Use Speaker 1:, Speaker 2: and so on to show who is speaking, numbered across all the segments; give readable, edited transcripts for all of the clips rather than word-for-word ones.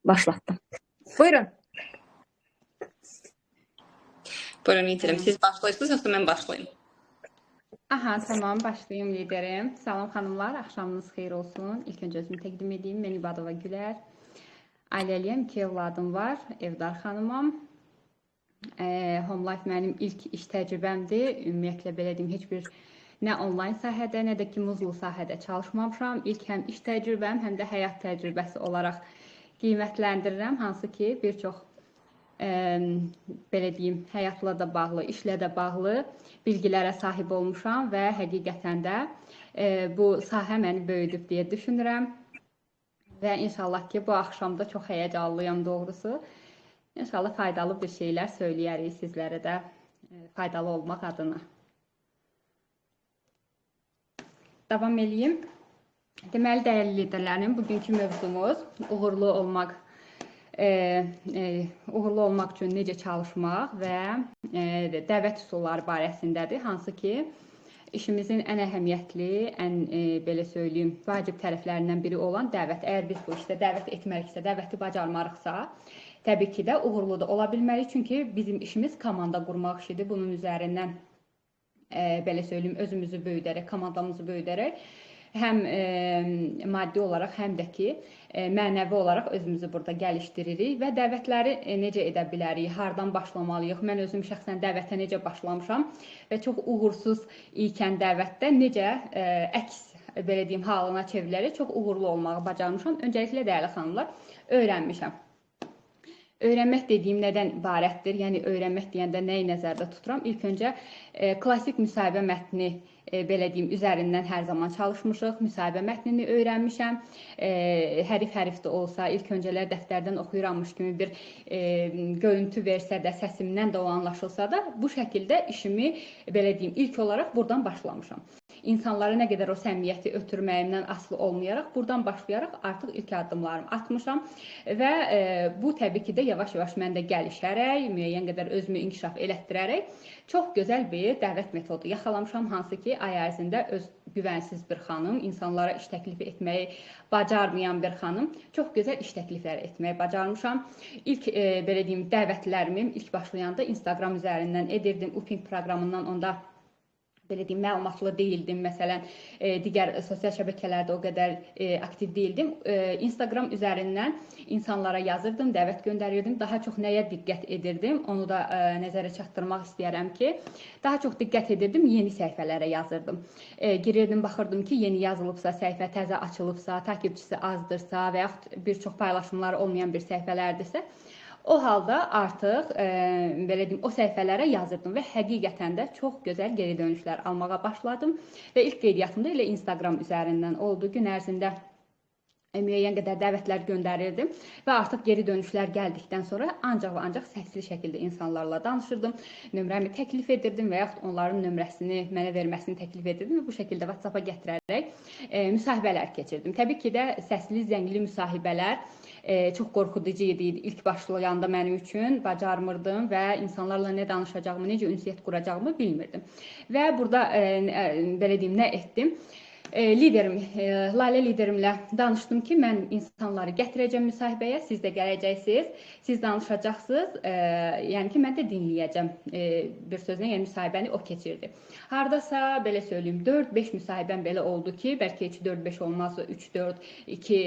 Speaker 1: Başlatdım.
Speaker 2: Buyurun.
Speaker 3: Buyurun liderim. Siz başlayırsınız yoxsa mən başlayım?
Speaker 4: Aha, tamam, başlayayım liderim. Salam xanımlar, axşamınız xeyir olsun. İlk öncə özümü təqdim edeyim. Mən İbadova Gülər. Ailəliyəm, 2 evladım var. Evdar xanımam. Home Life mənim ilk iş təcrübəmdir. Ümumiyyətlə, belə deyim, heç bir nə onlayn sahədə, nə də ki, muzlu sahədə çalışmamışam. İlk həm iş təcrübəm, həm də həyat təcrübəsi olaraq qiymətləndirirəm. Hansı ki, bir çox belə deyim, həyatla da bağlı, işlə də bağlı bilgilərə sahib olmuşam və həqiqətən də bu sahə məni böyüdüb deyə düşünürəm. Və inşallah ki, bu axşam da çox həyəcanlıyam doğrusu. İnşallah faydalı bir şeylər söyləyərik sizlərə də faydalı olmaq adına. Davam eləyim. Deməli, dəyərli liderlərim, bugünkü mövzumuz uğurlu olmaq, uğurlu olmaq üçün necə çalışmaq və dəvət üsulları barəsindədir. Hansı ki, işimizin ən əhəmiyyətli, ən belə söyləyim, vacib tərəflərindən biri olan dəvət. Əgər biz bu işdə dəvət etməriksə, dəvəti bacarmarıqsa, təbii ki də uğurlu da ola bilmərik. Çünki bizim işimiz komanda qurmaq işidir. Bunun üzərindən belə söyləyim, özümüzü böyüdərək, komandamızı böyüdərək həm maddi olaraq, həm də ki, mənəvi olaraq özümüzü burada gəlişdiririk və dəvətləri necə edə bilərik, hardan başlamalıyıq. Mən özüm şəxsən dəvətə necə başlamışam və çox uğursuz ikən dəvətdə necə əks, belə deyim, halına çevrilərək çox uğurlu olmağı bacarmışam. Öncəliklə, dəyərli xanımlar, öyrənmişəm. Öyrənmək dediyim nədən ibarətdir? Yəni, öyrənmək deyəndə nəyi nəzərdə tuturam? İlk öncə klassik müsahibə mətni, belə deyim, üzərindən hər zaman çalışmışıq. Müsahibə mətnini öyrənmişəm. Hərif-hərif də olsa, ilk öncələr dəftərdən oxuyurammış kimi bir görüntü versə də, səsimdən də o anlaşılsa da, bu şəkildə işimi, belə deyim, ilk olaraq buradan başlamışam. İnsanlara nə qədər o səmimiyyəti ötürməyimdən asılı olmayaraq, buradan başlayaraq artıq ilk addımlarımı atmışam və bu təbii ki də yavaş-yavaş məndə gəlişərək, müəyyən qədər özümü inkişaf elətdirərək çox gözəl bir dəvət metodu yaxalamışam, hansı ki, ay ərzində öz güvənsiz bir xanım, insanlara iş təklifi etməyi bacarmayan bir xanım, çox gözəl iş təklifləri etməyi bacarmışam. İlk, belə deyim, dəvətlərimi ilk başlayanda Instagram üzərindən edirdim, Uping proqramından onda belə deyim, məlumatlı deyildim. Məsələn, digər sosial şəbəkələrdə o qədər aktiv deyildim. Instagram üzərindən insanlara yazırdım, dəvət göndərirdim. Daha çox nəyə diqqət edirdim? Onu da nəzərə çatdırmaq istəyirəm ki, daha çox diqqət edirdim, yeni səhifələrə yazırdım. Girirdim, baxırdım ki, yeni yazılıbsa, səhifə təzə açılıbsa, takipçisi azdırsa və yaxud bir çox paylaşımları olmayan bir səhifələrdirsə, o halda artıq belə deyim, o səhifələrə yazırdım və həqiqətən də çox gözəl geri dönüşlər almağa başladım və ilk qeydiyyatım da elə Instagram üzərindən oldu. Gün ərzində müəyyən qədər dəvətlər göndərirdim və artıq geri dönüşlər gəldikdən sonra ancaq və ancaq səsli şəkildə insanlarla danışırdım, nömrəmi təklif edirdim və yaxud onların nömrəsini mənə verməsini təklif edirdim və bu şəkildə WhatsApp-a gətirərək müsahibələr keçirdim. Təbii ki də səsli, zəngli müsahibələr çox qorxuducu idi ilk başlayanda mənim üçün, bacarmırdım və insanlarla nə danışacağımı, necə ünsiyyət quracağımı bilmirdim. Və burada belə deyim, nə etdim? Liderim, Lalə liderimlə danışdım ki, mən insanları gətirəcəm müsahibəyə, siz də gələcəksiniz, siz danışacaqsınız, yəni ki, mən də dinləyəcəm bir sözlə, yəni müsahibəni o keçirdi. Hardasa, belə söyləyim, 4-5 müsahibəm belə oldu ki, bəlkə heç 4-5 olmaz, 3-4, 2,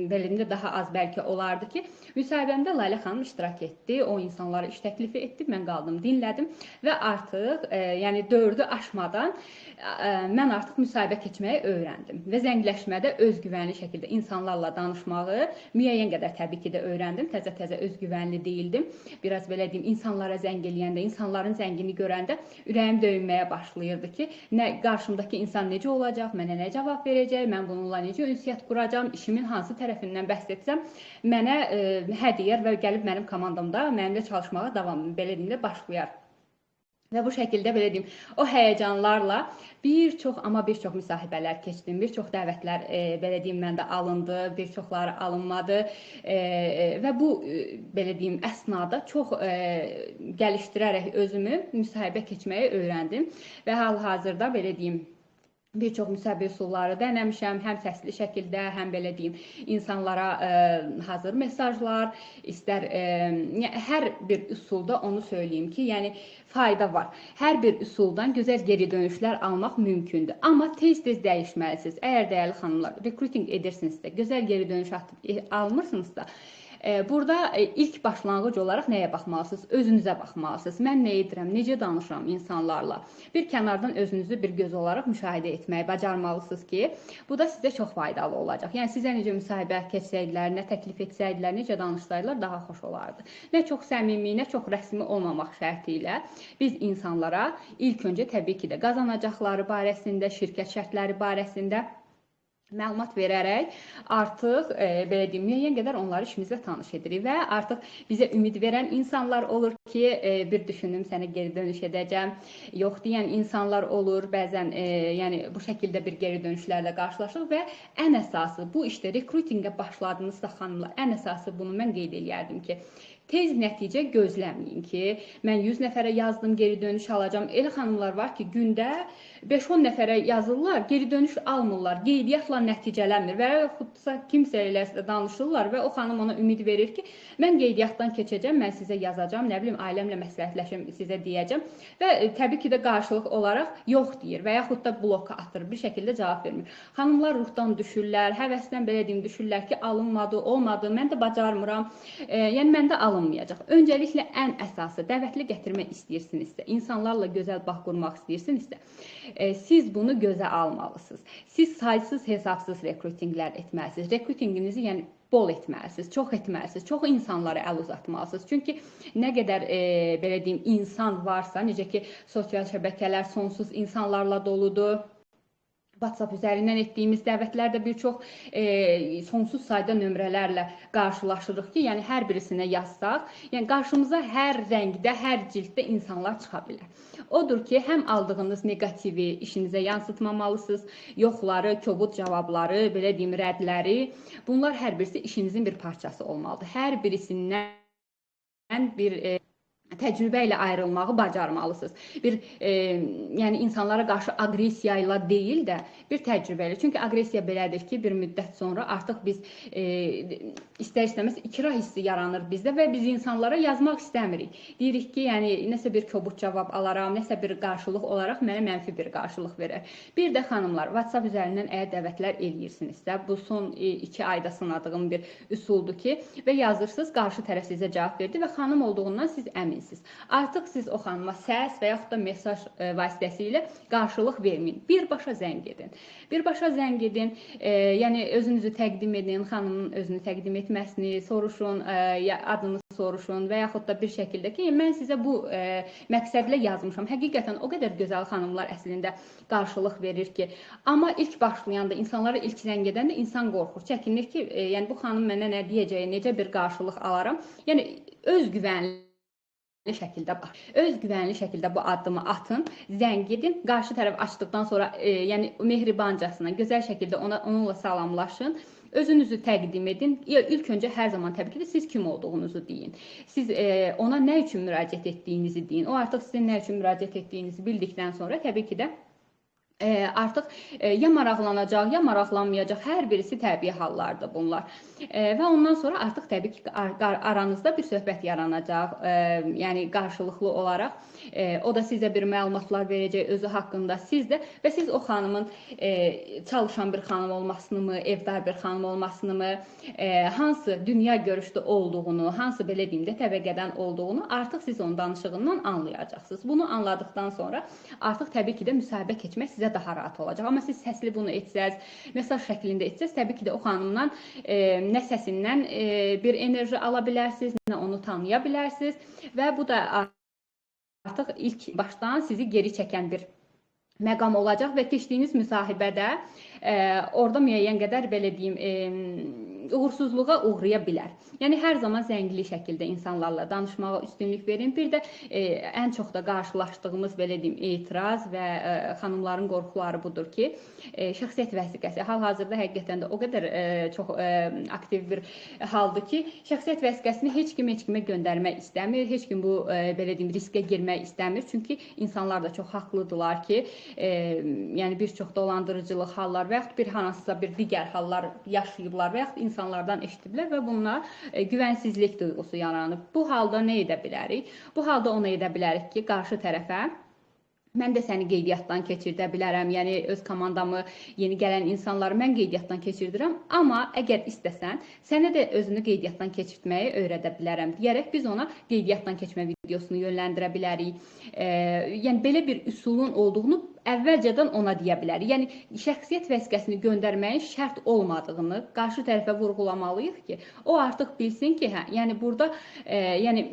Speaker 4: belə deyim də daha az bəlkə olardı ki, müsahibəmdə Lalə xanım iştirak etdi, o insanlara iş təklifi etdi, mən qaldım, dinlədim və artıq, yəni 4-ü aşmadan mən artıq müsahibə keçməyi öyrəndim və zəngləşmədə özgüvənli şəkildə insanlarla danışmağı müəyyən qədər təbii ki də öyrəndim. Təzə-təzə özgüvənli deyildim. Biraz belə deyim, insanlara zəng eləyəndə, insanların zəngini görəndə ürəyim döyünməyə başlayırdı ki, nə qarşımdakı insan necə olacaq, mənə nə cavab verəcək, mən bununla necə ünsiyyət quracam, işimin hansı tərəfindən bəhs etsəm, mənə hə deyər və gəlib mənim komandamda mənimlə çalışmağa davam, belə deyim də, başlayar. Və bu şəkildə, belə deyim, o həyəcanlarla bir çox, amma bir çox müsahibələr keçdim, bir çox dəvətlər, belə deyim, məndə alındı, bir çoxları alınmadı və bu, belə deyim, əsnada çox gəlişdirərək özümü müsahibə keçməyi öyrəndim və hal-hazırda, belə deyim, Bir çox müsahibə üsulları dənəmişəm, həm səsli şəkildə, həm belə deyim, insanlara hazır mesajlar, istər hər bir üsulda onu söyləyim ki, yəni fayda var. Hər bir üsuldan gözəl geri dönüşlər almaq mümkündür. Amma tez-tez dəyişməlisiniz. Əgər dəyərli xanımlar, rekrutinq edirsinizsə, gözəl geri dönüş almırsınızsa, burada ilk başlanğıc olaraq nəyə baxmalısınız? Özünüzə baxmalısınız. Mən nə edirəm, necə danışıram insanlarla? Bir kənardan özünüzü bir göz olaraq müşahidə etməyi bacarmalısınız ki, bu da sizə çox faydalı olacaq. Yəni sizə necə müsahibə keçsəydilər, nə təklif etsəydilər, necə danışsaydılar daha xoş olardı. Nə çox səmimi, nə çox rəsmi olmamaq şərti ilə biz insanlara ilk öncə təbii ki də qazanacaqları barəsində, şirkət şərtləri barəsində məlumat verərək artıq belə deyim, müəyyən qədər onları işimizlə tanış edirik və artıq bizə ümid verən insanlar olur ki, bir düşünüm, sənə geri dönüş edəcəm, yox deyən insanlar olur, bəzən yəni bu şəkildə bir geri dönüşlərlə qarşılaşırıq və ən əsası bu işdə rekrutinqə başladınızsa xanımlar, ən əsası bunu mən qeyd eləyərdim ki, tez nəticə gözləməyin ki, mən 100 nəfərə yazdım, geri dönüş alacağam. Elə xanımlar var ki, gündə 5-10 nəfərə yazırlar, geri dönüş almırlar, qeydiyyatla nəticələnmir və yaxudsa kimsə ilə danışırlar və o xanım ona ümid verir ki, mən qeydiyyatdan keçəcəm, mən sizə yazacağam, nə bilim, ailəmlə məsləhətləşim, sizə deyəcəm və təbii ki də qarşılıq olaraq yox deyir və yaxud da bloka atır, bir şəkildə cavab vermir. Xanımlar ruhdan düşürlər, həvəsdən belə deyim, düşürlər ki, alınmadı, olmadı, mən də bacarmıram, yəni mən də alınmayacaq. Öncəliklə ən əsası dəvətli gətirmək istəyirsinizsə, insanlarla gözəl bağ qurmaq istəyirsinizsə, siz bunu gözə almalısınız. Siz saysız hesabsız rekrutinqlər etməlisiniz. Rekrutinqinizi yəni bol etməlisiniz, çox etməlisiniz, çox insanlara əl uzatmalısınız. Çünki nə qədər belə deyim, insan varsa, necə ki sosial şəbəkələr sonsuz insanlarla doludur. WhatsApp üzərindən etdiyimiz dəvətlərdə bir çox sonsuz sayda nömrələrlə qarşılaşırıq ki, yəni hər birisinə yazsaq, yəni qarşımıza hər rəngdə, hər cilddə insanlar çıxa bilər. Odur ki, həm aldığınız neqativi işinizə yansıtmamalısınız, yoxları, kobud cavabları, belə deyim, rədləri, bunlar hər birisi işinizin bir parçası olmalıdır. Hər birisindən bir təcrübə ilə ayrılmağı bacarmalısınız. Bir, yəni insanlara qarşı aqressiya ilə deyil də bir təcrübə ilə. Çünki aqressiya belədir ki, bir müddət sonra artıq biz istər-istəməz ikrah hissi yaranır bizdə və biz insanlara yazmaq istəmirik. Deyirik ki, yəni nəsə bir kobud cavab alaram, nəsə bir qarşılıq olaraq mənə mənfi bir qarşılıq verər. Bir də xanımlar, WhatsApp üzərindən əgər dəvətlər eləyirsinizsə, bu son 2 ayda sınadığım bir üsuldur ki, və yazırsınız, qarşı tərəf sizə cavab verdi və xanım olduğundan siz əminsiniz. Artıq siz o xanıma səs və yaxud da mesaj vasitəsilə qarşılıq verməyin. Birbaşa zəng edin. Birbaşa zəng edin, yəni özünüzü təqdim edin, xanımın özünü təqdim etməsini soruşun, adını soruşun və yaxud da bir şəkildə ki, mən sizə bu məqsədlə yazmışam. Həqiqətən o qədər gözəl xanımlar əslində qarşılıq verir ki, amma ilk başlayanda, insanlara ilk zəng edəndə insan qorxur, çəkinir ki, yəni bu xanım mənə nə deyəcəyi, necə bir qarşılıq alaram. Yəni özgüvənli şəkildə bax. Özgüvənli şəkildə bu addımı atın, zəng edin. Qarşı tərəf açdıqdan sonra yəni mehribancasına, gözəl şəkildə onunla salamlaşın. Özünüzü təqdim edin. İlk öncə hər zaman təbii ki də siz kim olduğunuzu deyin. Siz ona nə üçün müraciət etdiyinizi deyin. O artıq sizin nə üçün müraciət etdiyinizi bildikdən sonra təbii ki də artıq ya maraqlanacaq, ya maraqlanmayacaq, hər birisi təbii hallardır bunlar. Və ondan sonra artıq təbii ki, aranızda bir söhbət yaranacaq, yəni qarşılıqlı olaraq. O da sizə bir məlumatlar verəcək özü haqqında, siz də və siz o xanımın çalışan bir xanım olmasını mı, evdar bir xanım olmasını mı, hansı dünya görüşdə olduğunu, hansı belə deyim də təbəqədən olduğunu artıq siz onun danışığından anlayacaqsınız. Bunu anladıqdan sonra artıq təbii ki də müsahibə keçmək sizə daha rahat olacaq. Amma siz səsli bunu etsəz, mesaj şəklində etsəz, təbii ki də o xanımdan nə səsindən bir enerji ala bilərsiniz, nə onu tanıya bilərsiniz və bu da artıq ilk başdan sizi geri çəkən bir məqam olacaq və keçdiyiniz müsahibədə orada müəyyən qədər belə deyim, uğursuzluğa uğraya bilər. Yəni hər zaman zəngli şəkildə insanlarla danışmağa üstünlük verin. Bir də ən çox da qarşılaşdığımız belə deyim, etiraz və xanımların qorxuları budur ki, şəxsiyyət vəsiqəsi hal-hazırda həqiqətən də o qədər çox aktiv bir haldır ki, şəxsiyyət vəsiqəsini heç kim heç kimə göndərmək istəmir, heç kim bu belə deyim, riskə girmək istəmir. Çünki insanlar da çox haqlıdırlar ki, yəni bir çox dolandırıcılıq hallar və yaxud bir hansısa bir digər hallar yaşayıblar və yaxud insanlardan eşidiblər və bununla güvənsizlik duyğusu yaranıb. Bu halda nə edə bilərik? Bu halda onu edə bilərik ki, qarşı tərəfə mən də səni qeydiyyatdan keçirdə bilərəm. Yəni öz komandamı, yeni gələn insanları mən qeydiyyatdan keçirdirəm, amma əgər istəsən, sənə də özünü qeydiyyatdan keçirtməyi öyrədə bilərəm deyərək biz ona qeydiyyatdan keçmə videosunu yönləndirə bilərik. Yəni belə bir üsulun olduğunu əvvəlcədən ona deyə bilərik. Yəni şəxsiyyət vəsiqəsini göndərməyin şərt olmadığını qarşı tərəfə vurğulamalıyıq ki, o artıq bilsin ki, hə, yəni burada yəni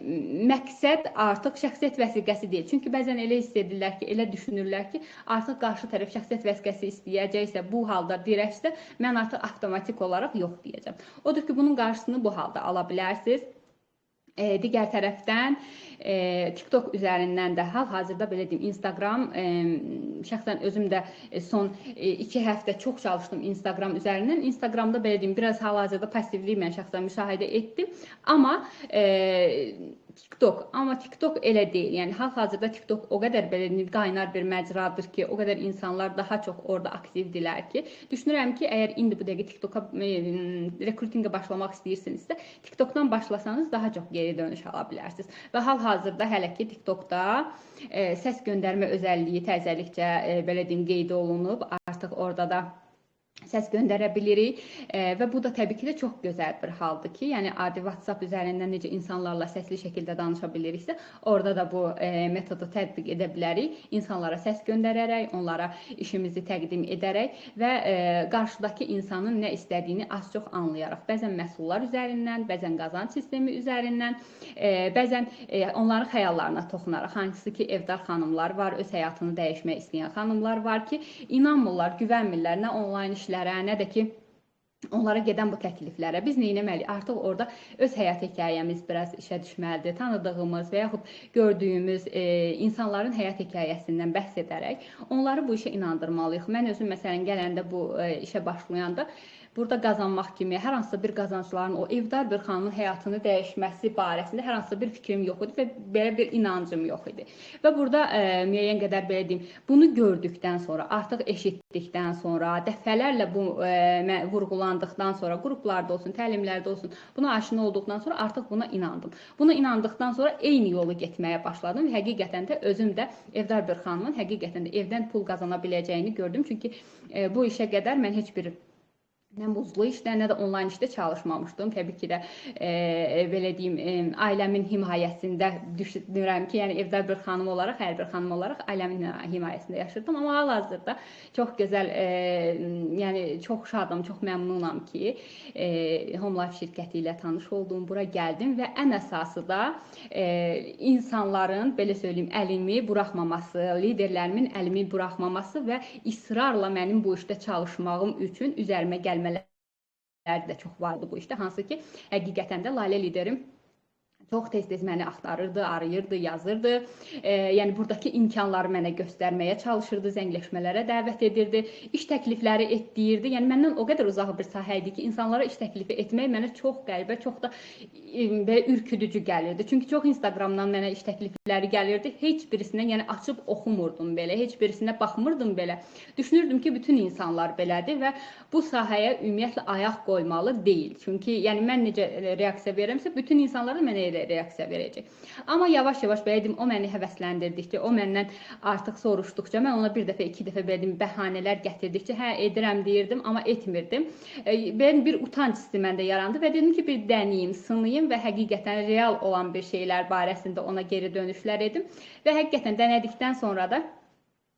Speaker 4: məqsəd artıq şəxsiyyət vəsiqəsi deyil. Çünki bəzən elə hiss edirlər ki, elə düşünürlər ki, artıq qarşı tərəf şəxsiyyət vəsiqəsi istəyəcəksə, bu halda dirəksə, mən artıq avtomatik olaraq yox deyəcəm. Odur ki, bunun qarşısını bu halda ala bilərsiniz. Digər tərəfdən TikTok üzərindən də hal-hazırda belə deyim, Instagram, şəxsən özüm də son 2 həftə çox çalışdım Instagram üzərindən. Instagramda belə deyim, biraz hal-hazırda passivlik mən şəxsən müşahidə etdim, amma TikTok elə deyil. Yəni hal-hazırda TikTok o qədər belə qaynar bir məcradır ki, o qədər insanlar daha çox orada aktivdirlər ki, düşünürəm ki, əgər indi bu dəqiqə TikToka rekrutinqə başlamaq istəyirsinizsə, TikTokdan başlasanız daha çox geri dönüş ala bilərsiniz. Və hal-hazırda hələ ki TikTokda səs göndərmə özəlliyi təzəlikcə belə deyim, qeyd olunub. Artıq orada da səs göndərə bilirik və bu da təbii ki də çox gözəl bir haldır ki, yəni adi WhatsApp üzərindən necə insanlarla səsli şəkildə danışa biliriksə, orada da bu metodu tətbiq edə bilərik. İnsanlara səs göndərərək, onlara işimizi təqdim edərək və qarşıdakı insanın nə istədiyini az çox anlayaraq, bəzən məhsullar üzərindən, bəzən qazanc sistemi üzərindən, bəzən onların xəyallarına toxunaraq, hansı ki evdar xanımlar var, öz həyatını dəyişmək istəyən xanımlar var ki, inanmırlar, güvənmirlər nə onlayn işlərə, nə də ki onlara gedən bu təkliflərə. Biz nə etməliyik? Artıq orada öz həyat hekayəmiz biraz işə düşməlidir. Tanıdığımız və yaxud gördüyümüz insanların həyat hekayəsindən bəhs edərək onları bu işə inandırmalıyıq. Mən özüm məsələn gələndə bu işə başlayanda burada qazanmaq kimi hər hansısa bir qazancların, o evdar bir xanımın həyatını dəyişməsi barəsində hər hansısa bir fikrim yox idi və belə bir inancım yox idi. Və burada müəyyən qədər belə deyim, bunu gördükdən sonra, artıq eşitdikdən sonra, dəfələrlə bu vurğulandıqdan sonra, qruplarda olsun, təlimlərdə olsun, buna aşina olduqdan sonra artıq buna inandım. Buna inandıqdan sonra eyni yolu getməyə başladım. Həqiqətən də özüm də evdar bir xanımın həqiqətən də evdən pul qazana biləcəyini gördüm. Çünki bu işə qədər mən heç bir nə muzlu işdə, nə də onlayn işdə çalışmamışdım. Təbii ki də belə deyim, ailəmin himayəsində düşünürəm ki, yəni evdar bir xanım olaraq, hər bir xanım olaraq ailəmin himayəsində yaşayırdım. Amma hal-hazırda çox gözəl, yəni çox şadam, çox məmnunam ki, Home Life şirkəti ilə tanış oldum, bura gəldim və ən əsası da insanların, belə söyləyim, əlimi buraxmaması, liderlərimin əlimi buraxmaması və israrla mənim bu işdə çalışmağım üçün üzərimə gəlmələri də çox vardı bu işdə. Hansı ki, həqiqətən də Lalə liderim çox tez-tez məni axtarırdı, arayırdı, yazırdı. Yəni buradakı imkanları mənə göstərməyə çalışırdı, zəngləşmələrə dəvət edirdi, iş təklifləri etdirirdi. Yəni məndən o qədər uzaq bir sahə idi ki, insanlara iş təklifi etmək mənə çox qəribə, çox da belə ürküdücü gəlirdi. Çünki çox Instagramdan mənə iş təklifləri gəlirdi. Heç birisinə, yəni açıb oxumurdum belə, heç birisinə baxmırdım belə. Düşünürdüm ki, bütün insanlar belədir və bu sahəyə ümumiyyətlə ayaq qoymalı deyil. Çünki yəni mən necə reaksiya verirəmsə, bütün insanlar da mənə elə reaksiya verəcək. Amma yavaş-yavaş belə deyim, o məni həvəsləndirdikcə, o məndən artıq soruşduqca, mən ona bir dəfə, iki dəfə belə deyim, bəhanələr gətirdikcə, hə, edirəm deyirdim, amma etmirdim. Belə bir utanc hissi məndə yarandı və dedim ki, bir dəniyim, sınayım və həqiqətən real olan bir şeylər barəsində ona geri dönüşlər edim və həqiqətən dənədikdən sonra da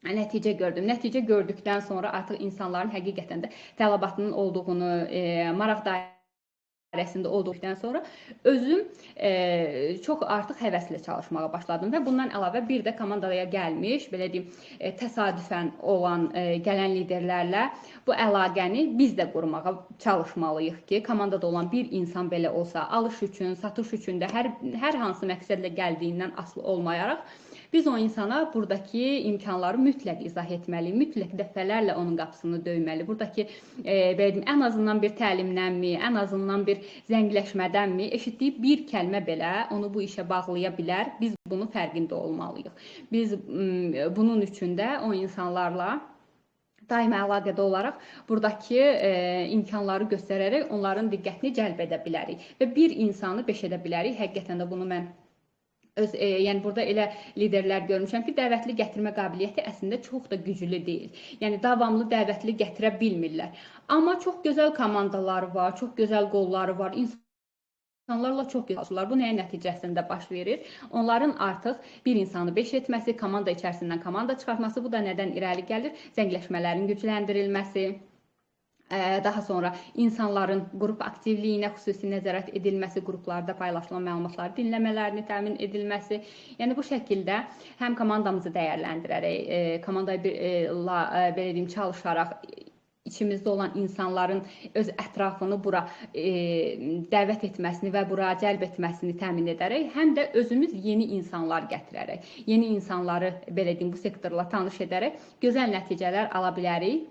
Speaker 4: nəticə gördüm. Nəticə gördükdən sonra artıq insanların həqiqətən də tələbatının olduğunu, maraq dairəsinin barəsində olduqdan sonra özüm çox artıq həvəslə çalışmağa başladım və bundan əlavə bir də komandaya gəlmiş, belə deyim, təsadüfən olan gələn liderlərlə bu əlaqəni biz də qurmağa çalışmalıyıq ki, komandada olan bir insan belə olsa, alış üçün, satış üçün də hər hansı məqsədlə gəldiyindən asılı olmayaraq biz o insana buradakı imkanları mütləq izah etməliyik, mütləq dəfələrlə onun qapısını döyməli. Buradakı belə deyim, ən azından bir təlimdənmi, ən azından bir zəngləşmədənmi eşitdiyi bir kəlmə belə onu bu işə bağlaya bilər. Biz bunun fərqində olmalıyıq. Biz bunun üçün də o insanlarla daima əlaqədə olaraq buradakı imkanları göstərərək onların diqqətini cəlb edə bilərik və bir insanı beş edə bilərik. Həqiqətən də bunu mən yəni burada elə liderlər görmüşəm ki, dəvətli gətirmə qabiliyyəti əslində çox da güclü deyil. Yəni davamlı dəvətli gətirə bilmirlər. Amma çox gözəl komandaları var, çox gözəl qolları var. İnsanlarla çox gözəl çalışırlar. Bu nəyin nəticəsində baş verir? Onların artıq bir insanı beş etməsi, komanda içərisindən komanda çıxartması, bu da nədən irəli gəlir? Zəngləşmələrin gücləndirilməsi, daha sonra insanların qrup aktivliyinə xüsusi nəzarət edilməsi, qruplarda paylaşılan məlumatları dinləmələrini təmin edilməsi. Yəni bu şəkildə həm komandamızı dəyərləndirərək, komandaya belə deyim, çalışaraq içimizdə olan insanların öz ətrafını bura dəvət etməsini və bura cəlb etməsini təmin edərək, həm də özümüz yeni insanlar gətirərək, yeni insanları belə deyim, bu sektorla tanış edərək gözəl nəticələr ala bilərik.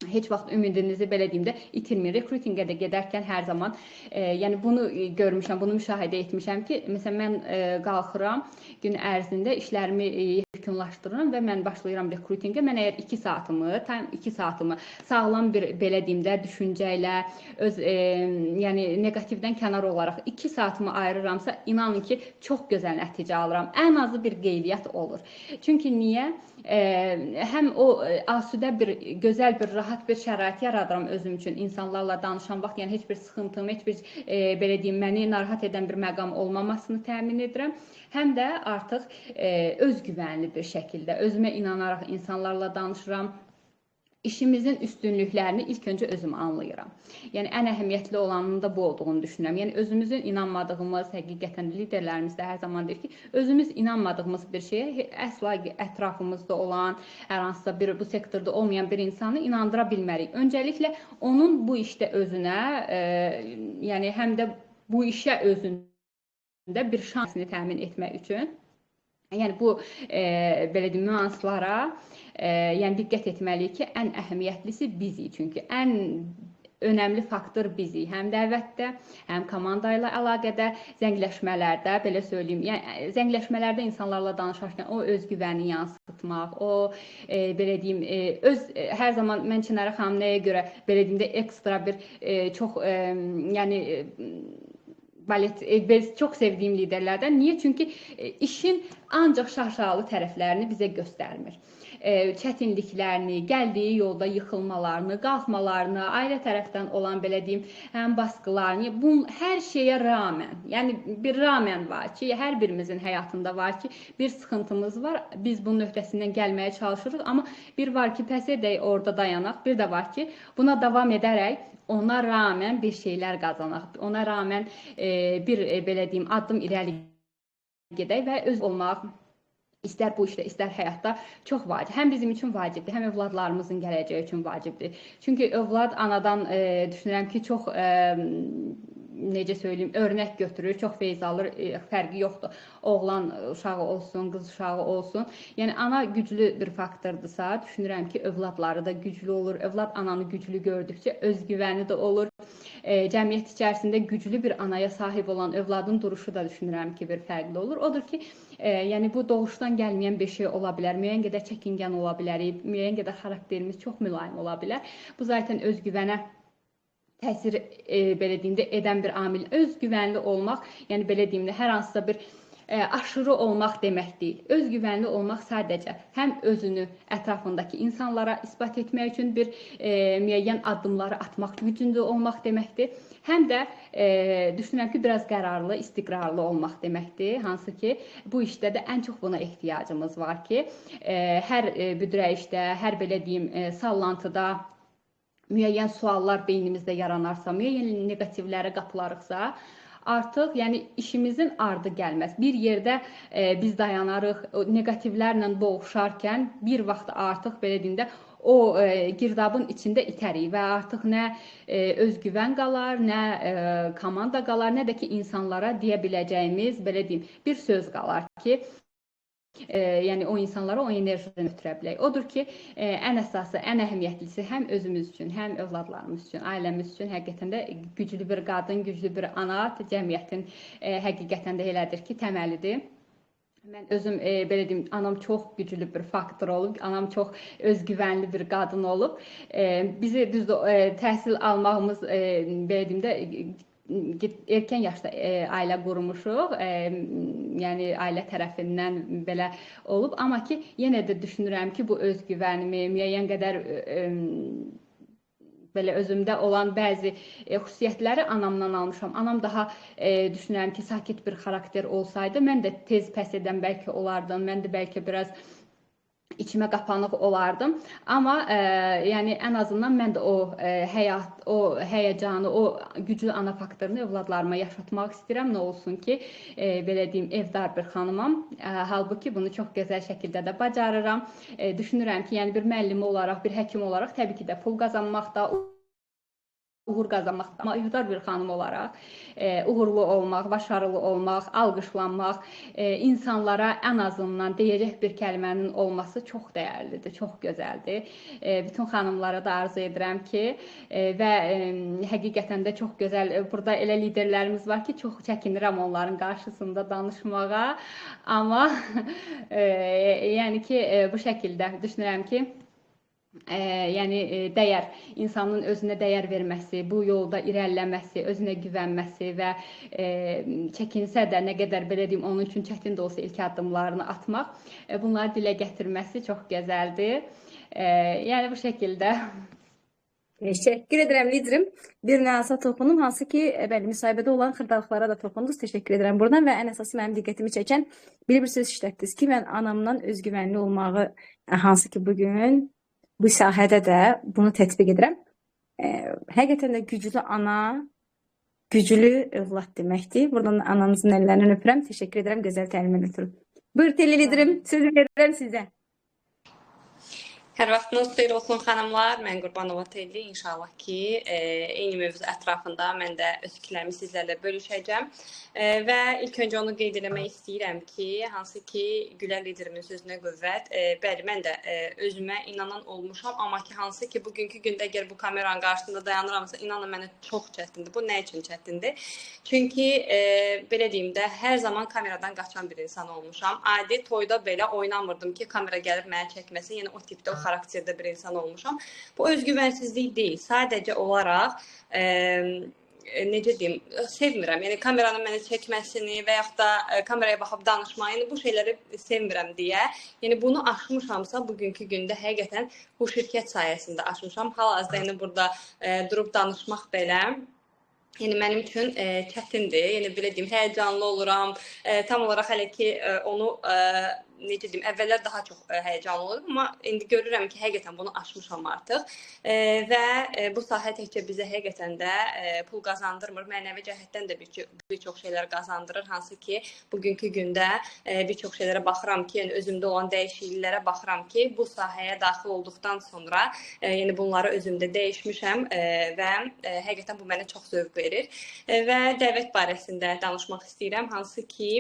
Speaker 4: Heç vaxt ümidinizi belə deyim də itirməyin. Rekrutinqə də gedərkən hər zaman yəni bunu görmüşəm, bunu müşahidə etmişəm ki, məsələn mən qalxıram gün ərzində işlərimi yekunlaşdırıram və mən başlayıram rekrutinqə. Mən əgər 2 saatımı, tam 2 saatımı sağlam bir belə deyim də düşüncə ilə öz yəni neqativdən kənar olaraq 2 saatımı ayırıramsa, inanın ki, çox gözəl nəticə alıram. Ən azı bir qeydiyyat olur. Çünki niyə? Həm o asudə bir, gözəl bir, rahat bir şərait yaradıram özüm üçün insanlarla danışan vaxt, yəni heç bir sıxıntım, heç bir belə deyim, məni narahat edən bir məqam olmamasını təmin edirəm. Həm də artıq özgüvənli bir şəkildə özümə inanaraq insanlarla danışıram. İşimizin üstünlüklərini ilk öncə özüm anlayıram. Yəni ən əhəmiyyətli olanın da bu olduğunu düşünürəm. Yəni özümüzün inanmadığımız, həqiqətən liderlərimiz də hər zaman deyir ki, özümüz inanmadığımız bir şeyə əsla ətrafımızda olan, hər hansısa bir bu sektorda olmayan bir insanı inandıra bilmərik. Öncəliklə onun bu işdə özünə, yəni həm də bu işə özündə bir şansını təmin etmək üçün, yəni bu belə deyim, nüanslara yəni diqqət etməliyik ki, ən əhəmiyyətlisi bizik. Çünki ən önəmli faktor bizik. Həm dəvətdə, həm komanda ilə əlaqədə, zəngləşmələrdə, belə söyləyim, yəni zəngləşmələrdə insanlarla danışarkən o özgüvəni yansıtmaq, o belə deyim, öz hər zaman mən Çinara xanım nəyə görə belə deyim də ekstra bir çox yəni balet çox sevdiyim liderlərdən. Niyə? Çünki işin ancaq şaşalı tərəflərini bizə göstərmir. Çətinliklərini, gəldiyi yolda yıxılmalarını, qalxmalarını, ailə tərəfdən olan belə deyim, həm baskılarını, bunun hər şeyə rağmen, yəni bir rağmen var ki, hər birimizin həyatında var ki, bir sıxıntımız var, biz bunun öhdəsindən gəlməyə çalışırıq, amma bir var ki, pəs edək, orada dayanaq, bir də var ki, buna davam edərək ona rağmen bir şeylər qazanaq, ona rağmen bir belə deyim, addım irəli gedək və öz olmaq istər bu işdə, istər həyatda çox vacib. Həm bizim üçün vacibdir, həm övladlarımızın gələcəyi üçün vacibdir. Çünki övlad anadan düşünürəm ki, çox necə söyləyim, örnək götürür, çox feyz alır, fərqi yoxdur. Oğlan uşağı olsun, qız uşağı olsun. Yəni ana güclü bir faktordursa, düşünürəm ki, övladları da güclü olur. Övlad ananı güclü gördükcə özgüvəni də olur. Cəmiyyət içərisində güclü bir anaya sahib olan övladın duruşu da düşünürəm ki, bir fərqli olur. Odur ki, yəni bu doğuşdan gəlməyən bir şey ola bilər. Müəyyən qədər çəkingən ola bilərik, müəyyən qədər xarakterimiz çox mülayim ola bilər. Bu zaten özgüvənə təsir belə deyim də edən bir amil. Özgüvənli olmaq, yəni belə deyim də hər hansısa bir aşırı olmaq demək deyil. Özgüvənli olmaq sadəcə həm özünü ətrafındakı insanlara isbat etmək üçün bir müəyyən addımları atmaq gücündə olmaq deməkdir. Həm də düşünürəm ki, biraz qərarlı, istiqrarlı olmaq deməkdir. Hansı ki, bu işdə də ən çox buna ehtiyacımız var ki, hər büdrəyişdə, hər belə deyim, sallantıda müəyyən suallar beynimizdə yaranarsa, müəyyən neqativlərə qapılarıqsa, artıq yəni işimizin ardı gəlməz. Bir yerdə biz dayanarıq, o neqativlərlə boğuşarkən bir vaxt artıq belə deyim də o girdabın içində itərik və artıq nə özgüvən qalar, nə komanda qalar, nə də ki insanlara deyə biləcəyimiz, belə deyim, bir söz qalar ki, yəni o insanlara o enerjini ötürə bilək. Odur ki, ən əsası, ən əhəmiyyətlisi həm özümüz üçün, həm övladlarımız üçün, ailəmiz üçün həqiqətən də güclü bir qadın, güclü bir ana cəmiyyətin həqiqətən də elədir ki, təməlidir. Mən özüm belə deyim, anam çox güclü bir faktor olub, anam çox özgüvənli bir qadın olub. Bizi düzdür, təhsil almağımız belə deyim də erkən yaşda ailə qurmuşuq, yəni ailə tərəfindən belə olub, amma ki, yenə də düşünürəm ki, bu özgüvənimi müəyyən qədər belə özümdə olan bəzi xüsusiyyətləri anamdan almışam. Anam daha düşünürəm ki, sakit bir xarakter olsaydı, mən də tez pəs edən bəlkə olardım, mən də bəlkə biraz içimə qapanıq olardım. Amma yəni ən azından mən də o həyat, o həyəcanı, o güclü ana faktorunu övladlarıma yaşatmaq istəyirəm. Nə olsun ki, belə deyim, evdar bir xanımam. Halbuki bunu çox gözəl şəkildə də bacarıram. Düşünürəm ki, yəni bir müəllim olaraq, bir həkim olaraq təbii ki də pul qazanmaq da, uğur qazanmaq, amma evdar bir xanım olaraq uğurlu olmaq, başarılı olmaq, alqışlanmaq, insanlara ən azından deyəcək bir kəlmənin olması çox dəyərlidir, çox gözəldir. Bütün xanımlara da arzu edirəm ki, və həqiqətən də çox gözəl, burada elə liderlərimiz var ki, çox çəkinirəm onların qarşısında danışmağa, amma yəni ki, bu şəkildə düşünürəm ki, yəni dəyər, insanın özünə dəyər verməsi, bu yolda irəliləməsi, özünə güvənməsi və çəkinsə də nə qədər belə deyim, onun üçün çətin də olsa ilk addımlarını atmaq, bunları dilə gətirməsi çox gözəldir. Yəni bu şəkildə.
Speaker 1: Təşəkkür edirəm liderim. Bir nüansa toxundum, hansı ki, bəli, müsahibədə olan xırdalıqlara da toxundunuz. Təşəkkür edirəm buradan və ən əsası mənim diqqətimi çəkən bir söz işlətdiniz ki, mən anamdan özgüvənli olmağı, hansı ki bugün bu sahədə də bunu tətbiq edirəm. Həqiqətən də güclü ana, güclü övlad deməkdir. Buradan ananızın əllərindən öpürəm. Təşəkkür edirəm gözəl təlimdən ötürü. Buyur Telli liderim, sözü verirəm sizə.
Speaker 3: Hər vaxtınız xeyir olsun xanımlar. Mən Qurbanova Telli. İnşallah ki, eyni mövzu ətrafında mən də öz fikirlərimi sizlərlə bölüşəcəm. Və ilk öncə onu qeyd eləmək istəyirəm ki, hansı ki, Gülər liderimin sözünə qüvvət. Bəli, mən də özümə inanan olmuşam, amma ki, hansı ki, bugünkü gündə əgər bu kameranın qarşısında dayanıramsa, inanın mənə çox çətindir. Bu nə üçün çətindir? Çünki, belə deyim də, hər zaman kameradan qaçan bir insan olmuşam. Adi toyda belə oynamırdım ki, kamera gəlib mənə çəkməsin. Yəni, o tipdə, o xarakterdə bir insan olmuşam. Bu özgüvənsizlik deyil. Sadəcə olaraq, necə deyim, sevmirəm. Yəni, kameranın məni çəkməsini və yaxud da kameraya baxıb danışmayı, yəni, bu şeyləri sevmirəm deyə. Yəni, bunu aşmışamsa, bugünkü gündə həqiqətən bu şirkət sayəsində aşmışam. Hal-hazırda yəni, burada durub danışmaq belə, yəni, mənim üçün çətindir. Yəni, belə deyim, həyəcanlı oluram. Tam olaraq hələ ki, onu necə deyim, əvvəllər daha çox həyəcanlı olurdum, amma indi görürəm ki, həqiqətən bunu aşmışam artıq. Və bu sahə təkcə bizə həqiqətən də pul qazandırmır, mənəvi cəhətdən də bir çox şeylər qazandırır, hansı ki, bugünkü gündə bir çox şeylərə baxıram ki, yəni özümdə olan dəyişikliklərə baxıram ki, bu sahəyə daxil olduqdan sonra, yəni bunları özümdə dəyişmişəm və həqiqətən bu mənə çox zövq verir. Və dəvət barəsində danışmaq istəyirəm, hansı ki,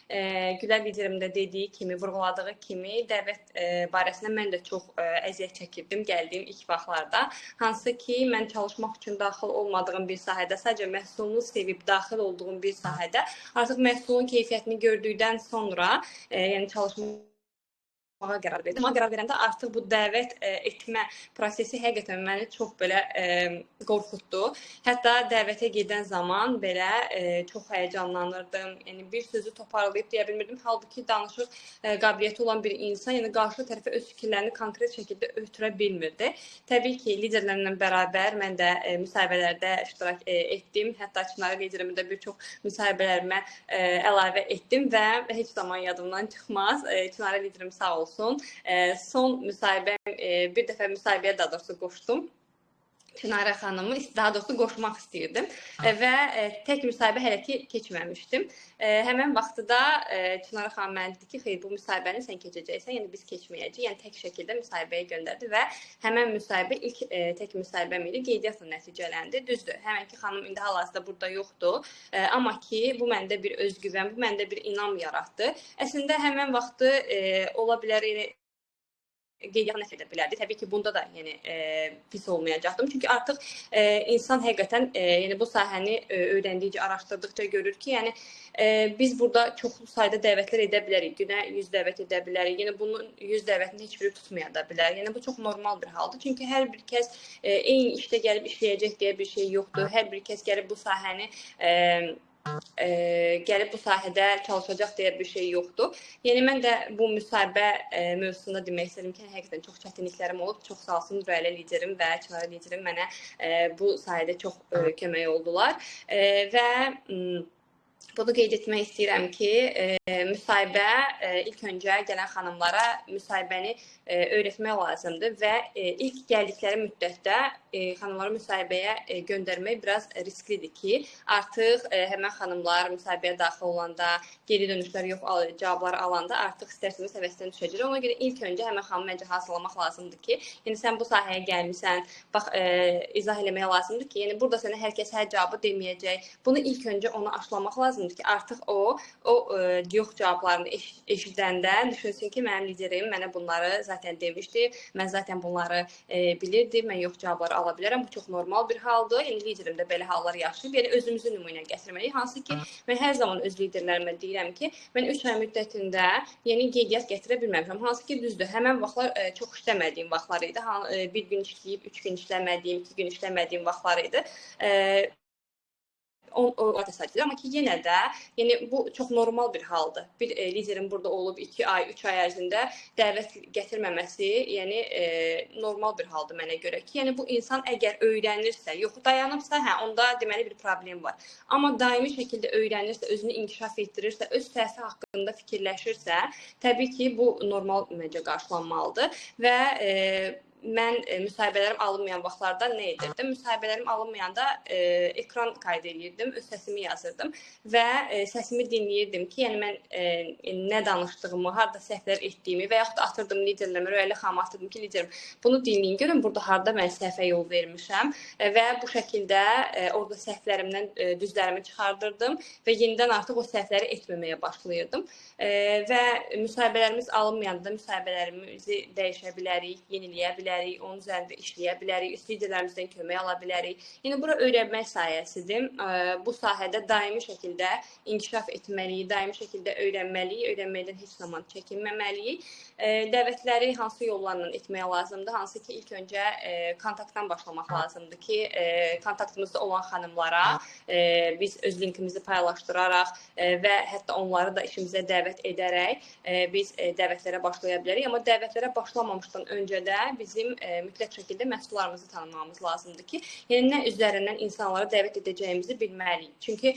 Speaker 3: Gülər liderim də dediyi kimi, vurğuladığı kimi dəvət barəsində mən də çox əziyyət çəkirdim gəldiyim ilk vaxtlarda. Hansı ki, mən çalışmaq üçün daxil olmadığım bir sahədə, sadəcə məhsulunu sevib daxil olduğum bir sahədə, artıq məhsulun keyfiyyətini gördükdən sonra, yəni çalışmaq qərar verdim. Amma qərar verəndə artıq bu dəvət etmə prosesi həqiqətən məni çox belə qorxutdu. Hətta dəvətə gedən zaman belə çox həyəcanlanırdım. Yəni bir sözü toparlayıb deyə bilmirdim. Halbuki danışıq qabiliyyəti olan bir insan, yəni qarşı tərəfə öz fikirlərini konkret şəkildə ötürə bilmirdi. Təbii ki, liderlərlə bərabər mən də müsahibələrdə iştirak etdim. Hətta Çinarə liderimin də bir çox müsahibələrimə əlavə etdim və heç zaman yadımdan çıxmaz. Çinarə liderim sağ olsun. Son müsahibəm, bir dəfə müsahibəyə daha doğrusu qoşdum. Çinara xanımı, daha doğrusu qoşmaq istəyirdim və tək müsahibə hələ ki keçməmişdim. Həmən vaxtı da Çinara xanım mənə dedi ki, xeyr, bu müsahibəni sən keçəcəksən, yəni biz keçməyəcəyik. Yəni tək şəkildə müsahibəyə göndərdi və həmən müsahibə ilk tək müsahibəm idi, qeydiyyatla nəticələndi. Düzdür, həmənki xanım indi hal-hazırda burada yoxdur, amma ki, bu məndə bir özgüvən, bu məndə bir inam yaratdı. Əslində həmən vaxtı ola bilər, yəni, qeydiyyat nəticə edə bilərdi. Təbii ki, bunda da yəni pis olmayacaqdım. Çünki artıq insan həqiqətən yəni bu sahəni öyrəndikcə, araşdırdıqca görür ki, yəni biz burada çoxlu sayda dəvətlər edə bilərik. Günə 100 dəvət edə bilərik. Yəni bunun 100 dəvətini heç biri tutmaya da bilər. Yəni bu çox normal bir haldır. Çünki hər bir kəs eyni işdə gəlib işləyəcək deyə bir şey yoxdur. Hər bir kəs gəlib bu sahəni gəlib bu sahədə çalışacaq deyə bir şey yoxdur. Yəni mən də bu müsahibə mövzusunda demək istəyirəm ki, həqiqətən çox çətinliklərim olub. Çox sağ olsun Röylə liderim və Çinara liderim mənə bu sahədə çox kömək oldular. Və bunu qeyd etmək istəyirəm ki, müsahibə ilk öncə gələn xanımlara müsahibəni öyrətmək lazımdır və ilk gəldikləri müddətdə xanımları müsahibəyə göndərmək biraz risklidir ki, artıq həmən xanımlar müsahibəyə daxil olanda, geri dönüşlər yox, cavabları alanda artıq istərsəniz həvəsdən düşəcəklər. Ona görə ilk öncə həmən xanımı məncə hazırlamaq lazımdır ki, yəni sən bu sahəyə gəlmisən, bax izah eləmək lazımdır ki, yəni burada sənə hər kəs hər cavabı deməyəcək. Bunu ilk öncə ona aşılamaq lazımdır ki, artıq o yox cavablarını eşidəndə düşünsün ki, mənim liderim mənə bunları zaten demişdi, mən zaten bunları bilirdim, mən yox cavabları ala bilərəm. Bu çox normal bir haldır. Yəni liderim də belə hallar yaşayıb. Yəni özümüzü nümunə gətirməliyik. Hansı ki, mən hər zaman öz liderlərimə deyirəm ki, mən 3 ay müddətində yeni qeydiyyat gətirə bilməmişəm. Hansı ki, düzdür, həmən vaxtlar çox işləmədiyim vaxtlar idi. Bir gün işləyib, 3 gün işləmədiyim, 2 gün işləmədiyim vaxtlar idi. O təsadüf. Amma ki, yenə də yəni, bu çox normal bir haldır. Bir liderin burada olub 2 ay, 3 ay ərzində dəvət gətirməməsi yəni, normal bir haldır mənə görə ki, yəni bu insan əgər öyrənirsə, yox dayanıbsa, hə, onda deməli bir problem var. Amma daimi şəkildə öyrənirsə, özünü inkişaf etdirirsə, öz səhvi haqqında fikirləşirsə, təbii ki, bu normal məncə qarşılanmalıdır və mən müsahibələrim alınmayan vaxtlarda nə edirdim? Müsahibələrim alınmayanda ekran qayd edirdim, öz səsimi yazırdım və səsimi dinləyirdim ki, yəni mən nə danışdığımı, harda səhvlər etdiyimi və yaxud da atırdım liderlərimə, Röylə xanıma atırdım ki, liderim, bunu dinləyin, görün burada harda mən səhvə yol vermişəm və bu şəkildə orada səhvlərimdən düzlərimi çıxardırdım və yenidən artıq o səhvləri etməməyə başlayırdım və müsahibələrimiz alınmayanda müsahibələrimizi dəyişə bilərik, yeniləyə bilərik, onun üzərində işləyə bilərik, üst liderlərimizdən kömək ala bilərik. Yəni, bura öyrənmək sayəsidir. Bu sahədə daimi şəkildə inkişaf etməliyik, daimi şəkildə öyrənməliyik, öyrənməkdən heç zaman çəkinməməliyik. Dəvətləri hansı yollarla etmək lazımdır? Hansı ki, ilk öncə kontaktdan başlamaq lazımdır ki, kontaktımızda olan xanımlara biz öz linkimizi paylaşdıraraq və hətta onları da işimizə dəvət edərək biz dəvətlərə başlaya bilərik. Amma dəvətlərə başlamamışdan öncə də bizim mütləq şəkildə məhsullarımızı tanımamız lazımdır ki, yəni nə üzərindən insanlara dəvət edəcəyimizi bilməliyik. Çünki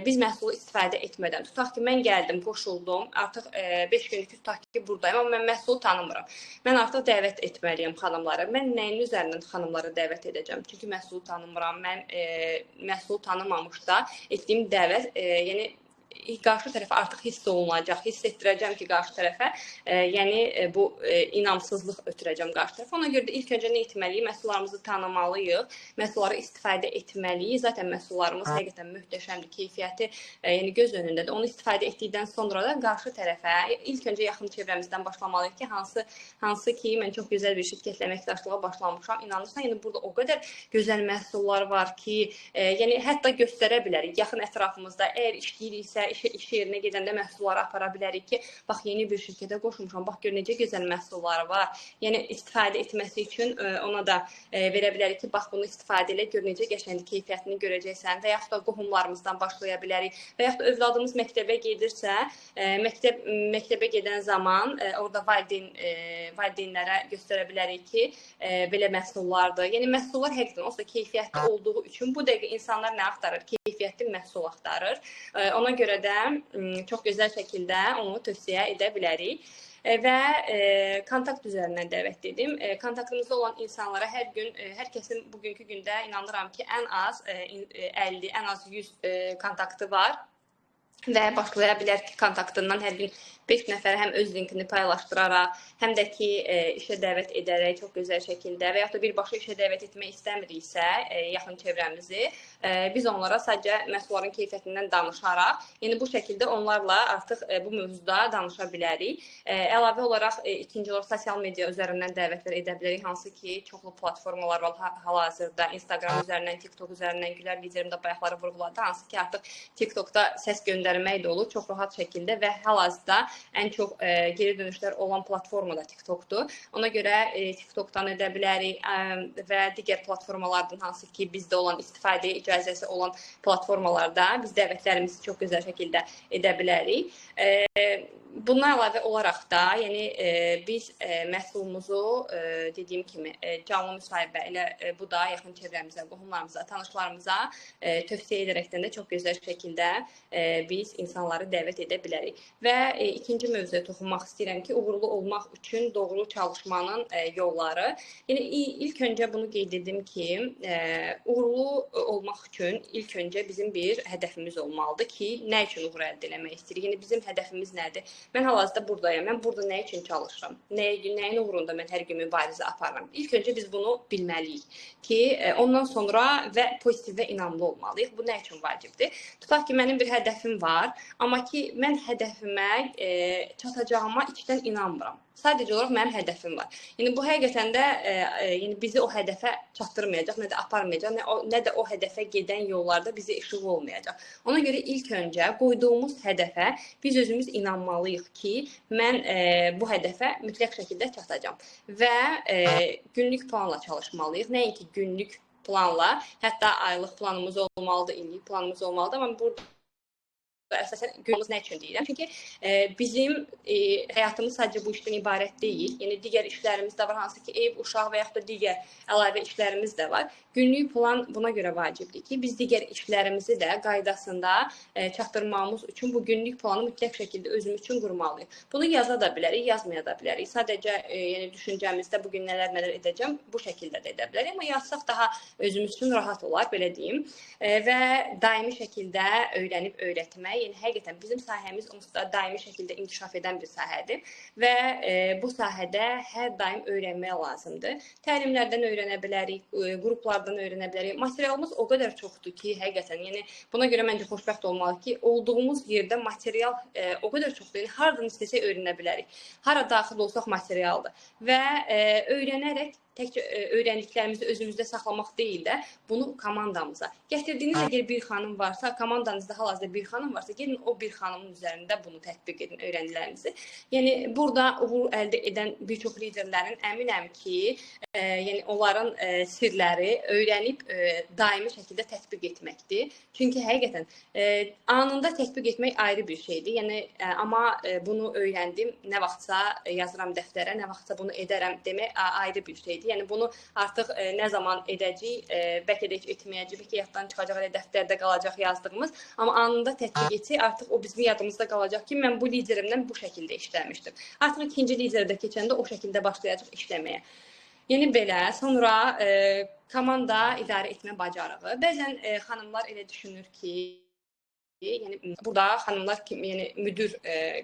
Speaker 3: biz məhsulu istifadə etmədən, tutaq ki, mən gəldim, qoşuldum, artıq 5 günlük tutaq ki, buradayım, amma mən məhsulu tanımıram. Mən artıq dəvət etməliyəm xanımlara. Mən nəyin üzərindən xanımlara dəvət edəcəm? Çünki məhsulu tanımıram. Mən məhsulu tanımamışda etdiyim dəvət, yəni qarşı tərəfə artıq hiss olunacaq, hiss etdirəcəm ki, qarşı tərəfə, yəni bu inamsızlıq ötürəcəm qarşı tərəfə. Ona görə də ilk öncə nə etməliyik? Məhsullarımızı tanımalıyıq, məhsulları istifadə etməliyik. Zaten məhsullarımız həqiqətən möhtəşəmdir, keyfiyyəti yəni göz önündədir. Onu istifadə etdikdən sonra da qarşı tərəfə ilk öncə yaxın çevrəmizdən başlamalıyıq ki, hansı ki, mən çox gözəl bir şirkətlə əməkdaşlığa başlamışam. İnanırsan, yəni burada o qədər gözəl məhsullar var ki, yəni hətta göstərə bilərik yaxın ətrafımızda, əgər işləyiriksə, iş yerinə gedəndə məhsulları apara bilərik ki, bax, yeni bir şirkətə qoşulmuşam, bax, gör necə gözəl məhsulları var. Yəni, istifadə etməsi üçün ona da verə bilərik ki, bax, bunu istifadə elə, gör necə qəşəngdir, keyfiyyətini görəcəksən və yaxud da qohumlarımızdan başlaya bilərik və yaxud da övladımız məktəbə gedirsə, məktəbə gedən zaman orada valideynlərə göstərə bilərik ki, belə məhsullardır. Yəni, məhsullar həqiqətən olsa keyfiyyətli olduğu üçün bu dəqiqə insanlar nə axtarır? Keyfiyyətli məhsul axtarır. Ona görə də çox gözəl şəkildə onu tövsiyə edə bilərik. Və kontakt üzərindən dəvət dedim. Kontaktımızda olan insanlara hər gün, hər kəsin bugünkü gündə inanıram ki, ən az 50, ən az 100 kontaktı var. Və başlaya bilər ki, kontaktından hər gün 5 nəfərə həm öz linkini paylaşdıraraq, həm də ki, işə dəvət edərək çox gözəl şəkildə və yaxud da birbaşa işə dəvət etmək istəmiriksə yaxın çevrəmizi, biz onlara sadəcə məhsulların keyfiyyətindən danışaraq, yəni bu şəkildə onlarla artıq bu mövzuda danışa bilərik. Əlavə olaraq ikinci olaraq sosial media üzərindən dəvətlər edə bilərik, hansı ki, çoxlu platformalar var hal-hazırda, Instagram üzərindən, TikTok üzərindən. Gülər liderim də bayaqları vurğuladı, hansı ki, artıq TikTokda səs göndərmək də olur çox rahat şəkildə və hal-hazırda ən çox geri dönüşlər olan platforma da TikTokdur. Ona görə TikTokdan edə bilərik və digər platformalardan, hansı ki, bizdə olan istifadəyə icazəsi olan platformalarda biz dəvətlərimizi çox gözəl şəkildə edə bilərik. Bundan əlavə olaraq da, yəni biz məhsulumuzu dediyim kimi canlı müsahibə elə bu da yaxın çevrəmizə, qohumlarımıza, tanışlarımıza tövsiyə edərəkdən də çox gözəl şəkildə biz insanları dəvət edə bilərik. Və ikinci mövzuya toxunmaq istəyirəm ki, uğurlu olmaq üçün doğru çalışmanın yolları. Yəni ilk öncə bunu qeyd edim ki, uğurlu olmaq üçün ilk öncə bizim bir hədəfimiz olmalıdır ki, nə üçün uğur əldə eləmək istəyirik? Yəni bizim hədəfimiz nədir? Mən hal-hazırda buradayam, mən burada nə üçün çalışıram, nəyin uğrunda mən hər gün mübarizə aparıram? İlk öncə biz bunu bilməliyik ki, ondan sonra və pozitiv və inamlı olmalıyıq. Bu nə üçün vacibdir? Tutaq ki, mənim bir hədəfim var, amma ki, mən hədəfimə çatacağıma içdən inanmıram. Sadəcə olaraq mənim hədəfim var. Yəni bu həqiqətən də yəni bizi o hədəfə çatdırmayacaq, nə də aparmayacaq, nə də o hədəfə gedən yollarda bizə işıq olmayacaq. Ona görə ilk öncə qoyduğumuz hədəfə biz özümüz inanmalıyıq ki, mən bu hədəfə mütləq şəkildə çatacağam. Və günlük planla çalışmalıyıq. Nəinki günlük planla, hətta aylıq planımız olmalıdır, illik planımız olmalıdır, amma burada əsasən günümüz nə üçün deyirəm? Çünki bizim həyatımız sadəcə bu işdən ibarət deyil. Yəni digər işlərimiz də var, hansı ki, ev, uşaq və yaxud da digər əlavə işlərimiz də var. Günlük plan buna görə vacibdir ki, biz digər işlərimizi də qaydasında çatdırmağımız üçün bu günlük planı mütləq şəkildə özümüz üçün qurmalıyıq. Bunu yaza da bilərik, yazmaya da bilərik. Sadəcə yəni düşüncəmizdə bugün nələr edəcəm, bu şəkildə də edə bilərik. Amma yazsaq daha özümüz üçün rahat olar, belə deyim. Və daimi şəkildə öyrənib öyrətmək. Yəni həqiqətən bizim sahəmiz onsuz da daimi şəkildə inkişaf edən bir sahədir və bu sahədə hər daim öyrənmək lazımdır. Təlimlərdən öyrənə bilərik, qruplardan öyrənə bilərik. Materialımız o qədər çoxdur ki, həqiqətən, yəni buna görə məncə xoşbəxt olmalıyıq ki, olduğumuz yerdə material o qədər çoxdur. Yəni hardan istəsək öyrənə bilərik. Hara daxil olsaq materialdır və öyrənərək təkcə öyrəndiklərimizi özümüzdə saxlamaq deyil də, bunu komandamıza. Gətirdiyiniz əgər bir xanım varsa, komandanızda hal-hazırda bir xanım varsa, gedin o bir xanımın üzərində bunu tətbiq edin, öyrəndiklərinizi. Yəni, burada uğur əldə edən bir çox liderlərin əminəm ki, yəni onların sirləri öyrənib daimi şəkildə tətbiq etməkdir. Çünki həqiqətən anında tətbiq etmək ayrı bir şeydir. Yəni, amma bunu öyrəndim, nə vaxtsa yazıram dəftərə, nə vaxtsa bunu edərəm demək ayrı bir şeydir. Yəni bunu artıq nə zaman edəcəyik, bəlkə də heç etməyəcəyik, bəlkə yaddan çıxacaq, elə dəftərdə qalacaq yazdığımız, amma anında tətbiq etsək, artıq o bizim yadımızda qalacaq ki, mən bu liderimdən bu şəkildə işləmişdim. Artıq ikinci liderə də keçəndə o şəkildə başlayacaq işləməyə. Yəni belə, sonra komanda idarə etmə bacarığı. Bəzən xanımlar elə düşünür ki, yəni burada xanımlar kim, yəni müdür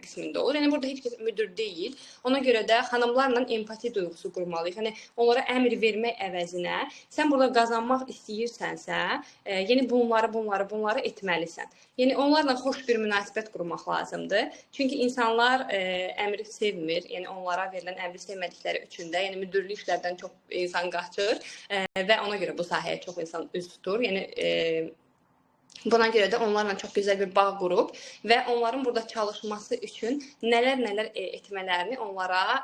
Speaker 3: qismində olur. Yəni burada heç kəs müdür deyil. Ona görə də xanımlarla empati duyğusu qurmalıyıq. Yəni onlara əmr vermək əvəzinə sən burada qazanmaq istəyirsənsə, yəni bunları etməlisən. Yəni onlarla xoş bir münasibət qurmaq lazımdır. Çünki insanlar əmri sevmir. Yəni onlara verilən əmri sevmədikləri üçün də, yəni müdürlük işlərdən çox insan qaçır və ona görə bu sahəyə çox insan üz tutur. Yəni buna görə də onlarla çox gözəl bir bağ qurub və onların burada çalışması üçün nələr etmələrini onlara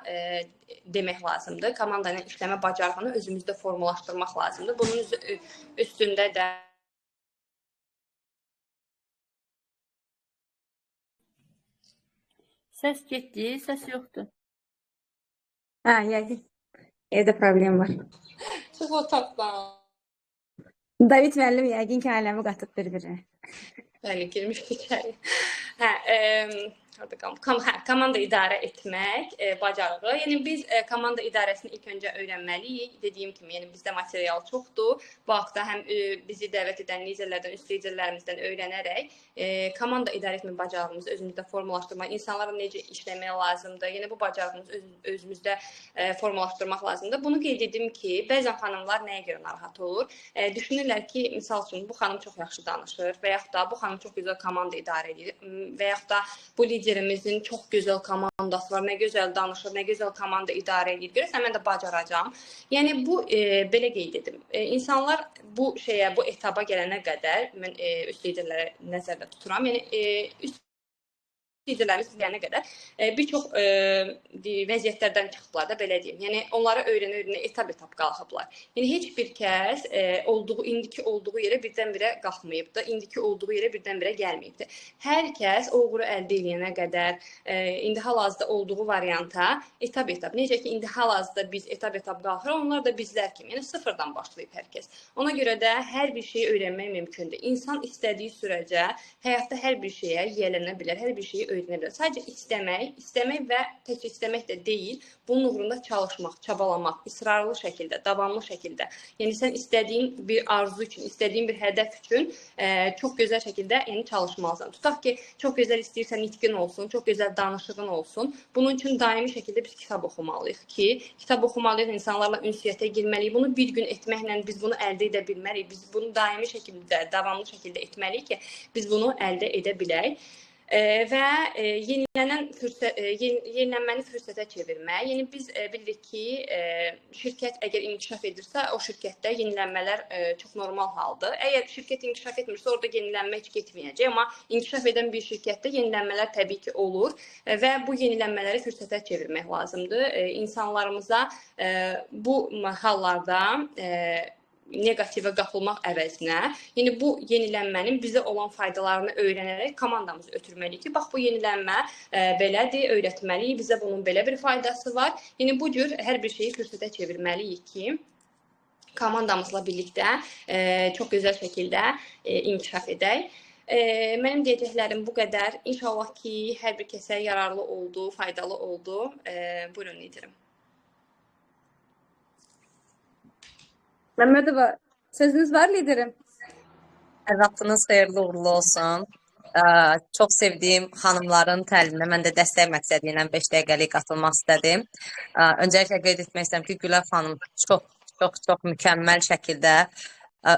Speaker 3: demək lazımdır. Komanda ilə işləmə bacarığını özümüzdə formalaşdırmaq lazımdır. Bunun üstündə də
Speaker 2: Səs getdi, səs yoxdur.
Speaker 1: Hə, yəqin evdə problem var.
Speaker 3: Çıx otaqdan.
Speaker 1: David müəllim yəqin ki, aləmi qatıb bir-birinə.
Speaker 3: Bəli, girmişdi içəri. Hə, Harda qalım? Hə, komanda idarə etmək bacarığı. Yəni biz komanda idarəsini ilk öncə öyrənməliyik. Dediyim kimi, yəni bizdə material çoxdur. Bu haqda həm bizi dəvət edən liderlərdən, üst liderlərimizdən öyrənərək komanda idarə etmə bacarığımızı özümüzdə formalaşdırmaq, insanlarla necə işləmək lazımdır. Yəni bu bacarığımızı özümüzdə formalaşdırmaq lazımdır. Bunu qeyd edim ki, bəzən xanımlar nəyə görə narahat olur? Düşünürlər ki, misal üçün bu xanım çox yaxşı danışır və yaxud da bu xanım çox gözəl komanda idarə edir və yaxud da bu liderimizin çox gözəl komandası var, nə gözəl danışır, nə gözəl komanda idarə edir. Görürsən, mən də bacaracağam. Yəni bu belə qeyd edim. İnsanlar bu şeyə, bu etaba gələnə qədər mən üst liderlərə nəzərdə tuturam. Yəni üst liderlərimiz gələnə qədər bir çox vəziyyətlərdən çıxıblar da, belə deyim. Yəni onlara öyrənə-öyrənə etap-etap qalxıblar. Yəni heç bir kəs indiki olduğu yerə birdən-birə qalxmayıbdı, indiki olduğu yerə birdən-birə gəlməyibdi. Hər kəs o uğuru əldə eləyənə qədər indi hal-hazırda olduğu varianta etap-etap. Necə ki, indi hal-hazırda biz etap-etap qalxırıq, onlar da bizlər kimi. Yəni sıfırdan başlayıb hər kəs. Ona görə də hər bir şeyi öyrənmək mümkündür. İnsan istədiyi sürəcə həyatda hər bir şeyə yiyələnə bilər, hər bir şeyi öyrənə bilər. Sadəcə istəmək, istəmək və tək istəmək də deyil, bunun uğrunda çalışmaq, çabalamaq, israrlı şəkildə, davamlı şəkildə. Yəni sən istədiyin bir arzu üçün, istədiyin bir hədəf üçün çox gözəl şəkildə yəni çalışmalısan. Tutaq ki, çox gözəl istəyirsən nitqin olsun, çox gözəl danışığın olsun. Bunun üçün daimi şəkildə biz kitab oxumalıyıq ki, kitab oxumalıyıq, insanlarla ünsiyyətə girməliyik. Bunu bir gün etməklə biz bunu əldə edə bilmərik. Biz bunu daimi şəkildə, davamlı şəkildə etməliyik ki, biz bunu əldə edə bilək. Və yenilənməni fürsətə çevirmək. Yəni biz bilirik ki, şirkət əgər inkişaf edirsə, o şirkətdə yenilənmələr çox normal haldır. Əgər şirkət inkişaf etmirsə, orada yenilənmə heç getməyəcək. Amma inkişaf edən bir şirkətdə yenilənmələr təbii ki olur və bu yenilənmələri fürsətə çevirmək lazımdır. İnsanlarımıza bu hallarda negativə qapılmaq əvəzinə, yəni bu yenilənmənin bizə olan faydalarını öyrənərək komandamızı ötürməliyik ki, bax bu yenilənmə belədir, öyrətməliyik, bizə bunun belə bir faydası var. Yəni bu cür hər bir şeyi fürsətə çevirməliyik ki, komandamızla birlikdə çox gözəl şəkildə inkişaf edək. Mənim deyəcəklərim bu qədər. İnşallah ki, hər bir kəsə yararlı oldu, faydalı oldu. Buyurun liderim.
Speaker 1: Məmmədova, sözünüz var liderim.
Speaker 5: Hər vaxtınız xeyirli uğurlu olsun. Çox sevdiyim xanımların təliminə mən də dəstək məqsədi ilə 5 dəqiqəlik qatılmaq istədim. Öncəliklə qeyd etmək istəyirəm ki, Güləf xanım çox, çox, çox mükəmməl şəkildə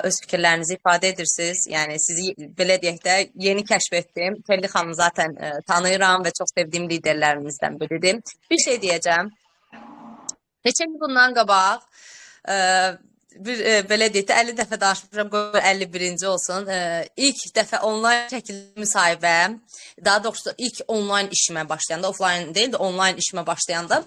Speaker 5: öz fikirlərinizi ifadə edirsiniz. Yəni sizi belə deyək də yeni kəşf etdim. Telli xanımı zaten tanıyıram və çox sevdiyim liderlərimizdən biridir. Bir şey deyəcəm. Neçə il bundan qabaq bir belə deyək də 50 dəfə danışmışam, qoy 51-ci olsun. İlk dəfə onlayn şəkildə müsahibə, daha doğrusu ilk onlayn işimə başlayanda, offline deyil də onlayn işimə başlayanda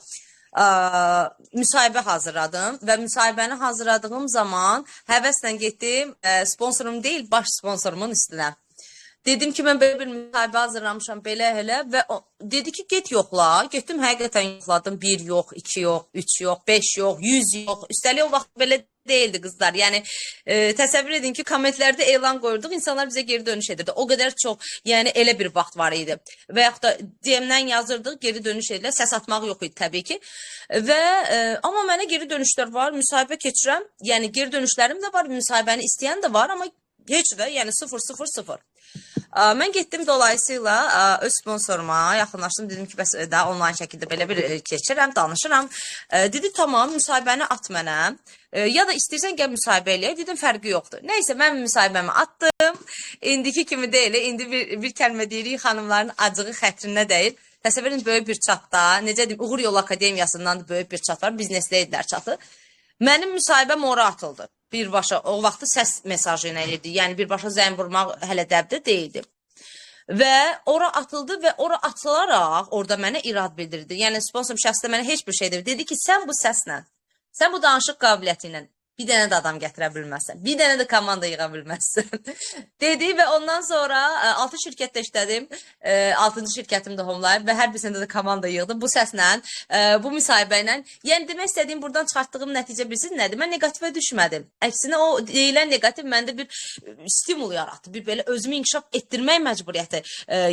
Speaker 5: müsahibə hazırladım və müsahibəni hazırladığım zaman həvəslə getdim sponsorum deyil, baş sponsorumun üstünə. Dedim ki, mən belə bir müsahibə hazırlamışam, belə elə və o, dedi ki, get yoxla. Getdim, həqiqətən yoxladım. 1 yox, 2 yox, 3 yox, 5 yox, 100 yox. Üstəlik o vaxt belə deyildi qızlar. Yəni təsəvvür edin ki, kommentlərdə elan qoyurduq, insanlar bizə geri dönüş edirdi. O qədər çox, yəni elə bir vaxt var idi. Və yaxud da DM-dən yazırdıq, geri dönüş edirlər. Səs atmaq yox idi təbii ki. Və amma mənə geri dönüşlər var, müsahibə keçirəm. Yəni geri dönüşlərim də var, müsahibəni istəyən də var, amma heç də, yəni 0 0 0. Mən getdim dolayısıyla öz sponsoruma yaxınlaşdım. Dedim ki, bəs daha onlayn şəkildə belə bir keçirəm, danışıram. Dedi, tamam, müsahibəni at mənə. Ya da istəyirsən gəl müsahibə eləyək. Dedim, fərqi yoxdur. Nəysə, mən müsahibəmi atdım. İndiki kimi deyil, indi bir kəlmə deyirik, xanımların acığı xətrinə deyil. Təsəvvür edin, böyük bir çatda, necə deyim, Uğur Yolu Akademiyasından da böyük bir çat var, Business Lady'lər çatı. Mənim müsahibəm ora atıldı. Birbaşa, o vaxtı səs mesajı ilə eləyirdi. Yəni, birbaşa zəng vurmaq hələ dəbdə deyildi. Və ora atıldı və ora atılaraq orada mənə irad bildirdi. Yəni, sponsorum şəxsdə mənə heç bir şey demedi. Dedi ki, sən bu səslə, sən bu danışıq qabiliyyəti ilə Bir dənə də adam gətirə bilməzsən. Bir dənə də komanda yığa bilməzsən. Dedi və ondan sonra 6 şirkətdə işlədim. 6-cı şirkətim də Homelife və hər birisində də komanda yığdım. Bu səslə, bu müsahibə ilə. Yəni demək istədiyim, buradan çıxartdığım nəticə bilirsiniz nədir? Mən neqativə düşmədim. Əksinə o deyilən neqativ məndə bir stimul yaratdı. Bir belə özümü inkişaf etdirmək məcburiyyəti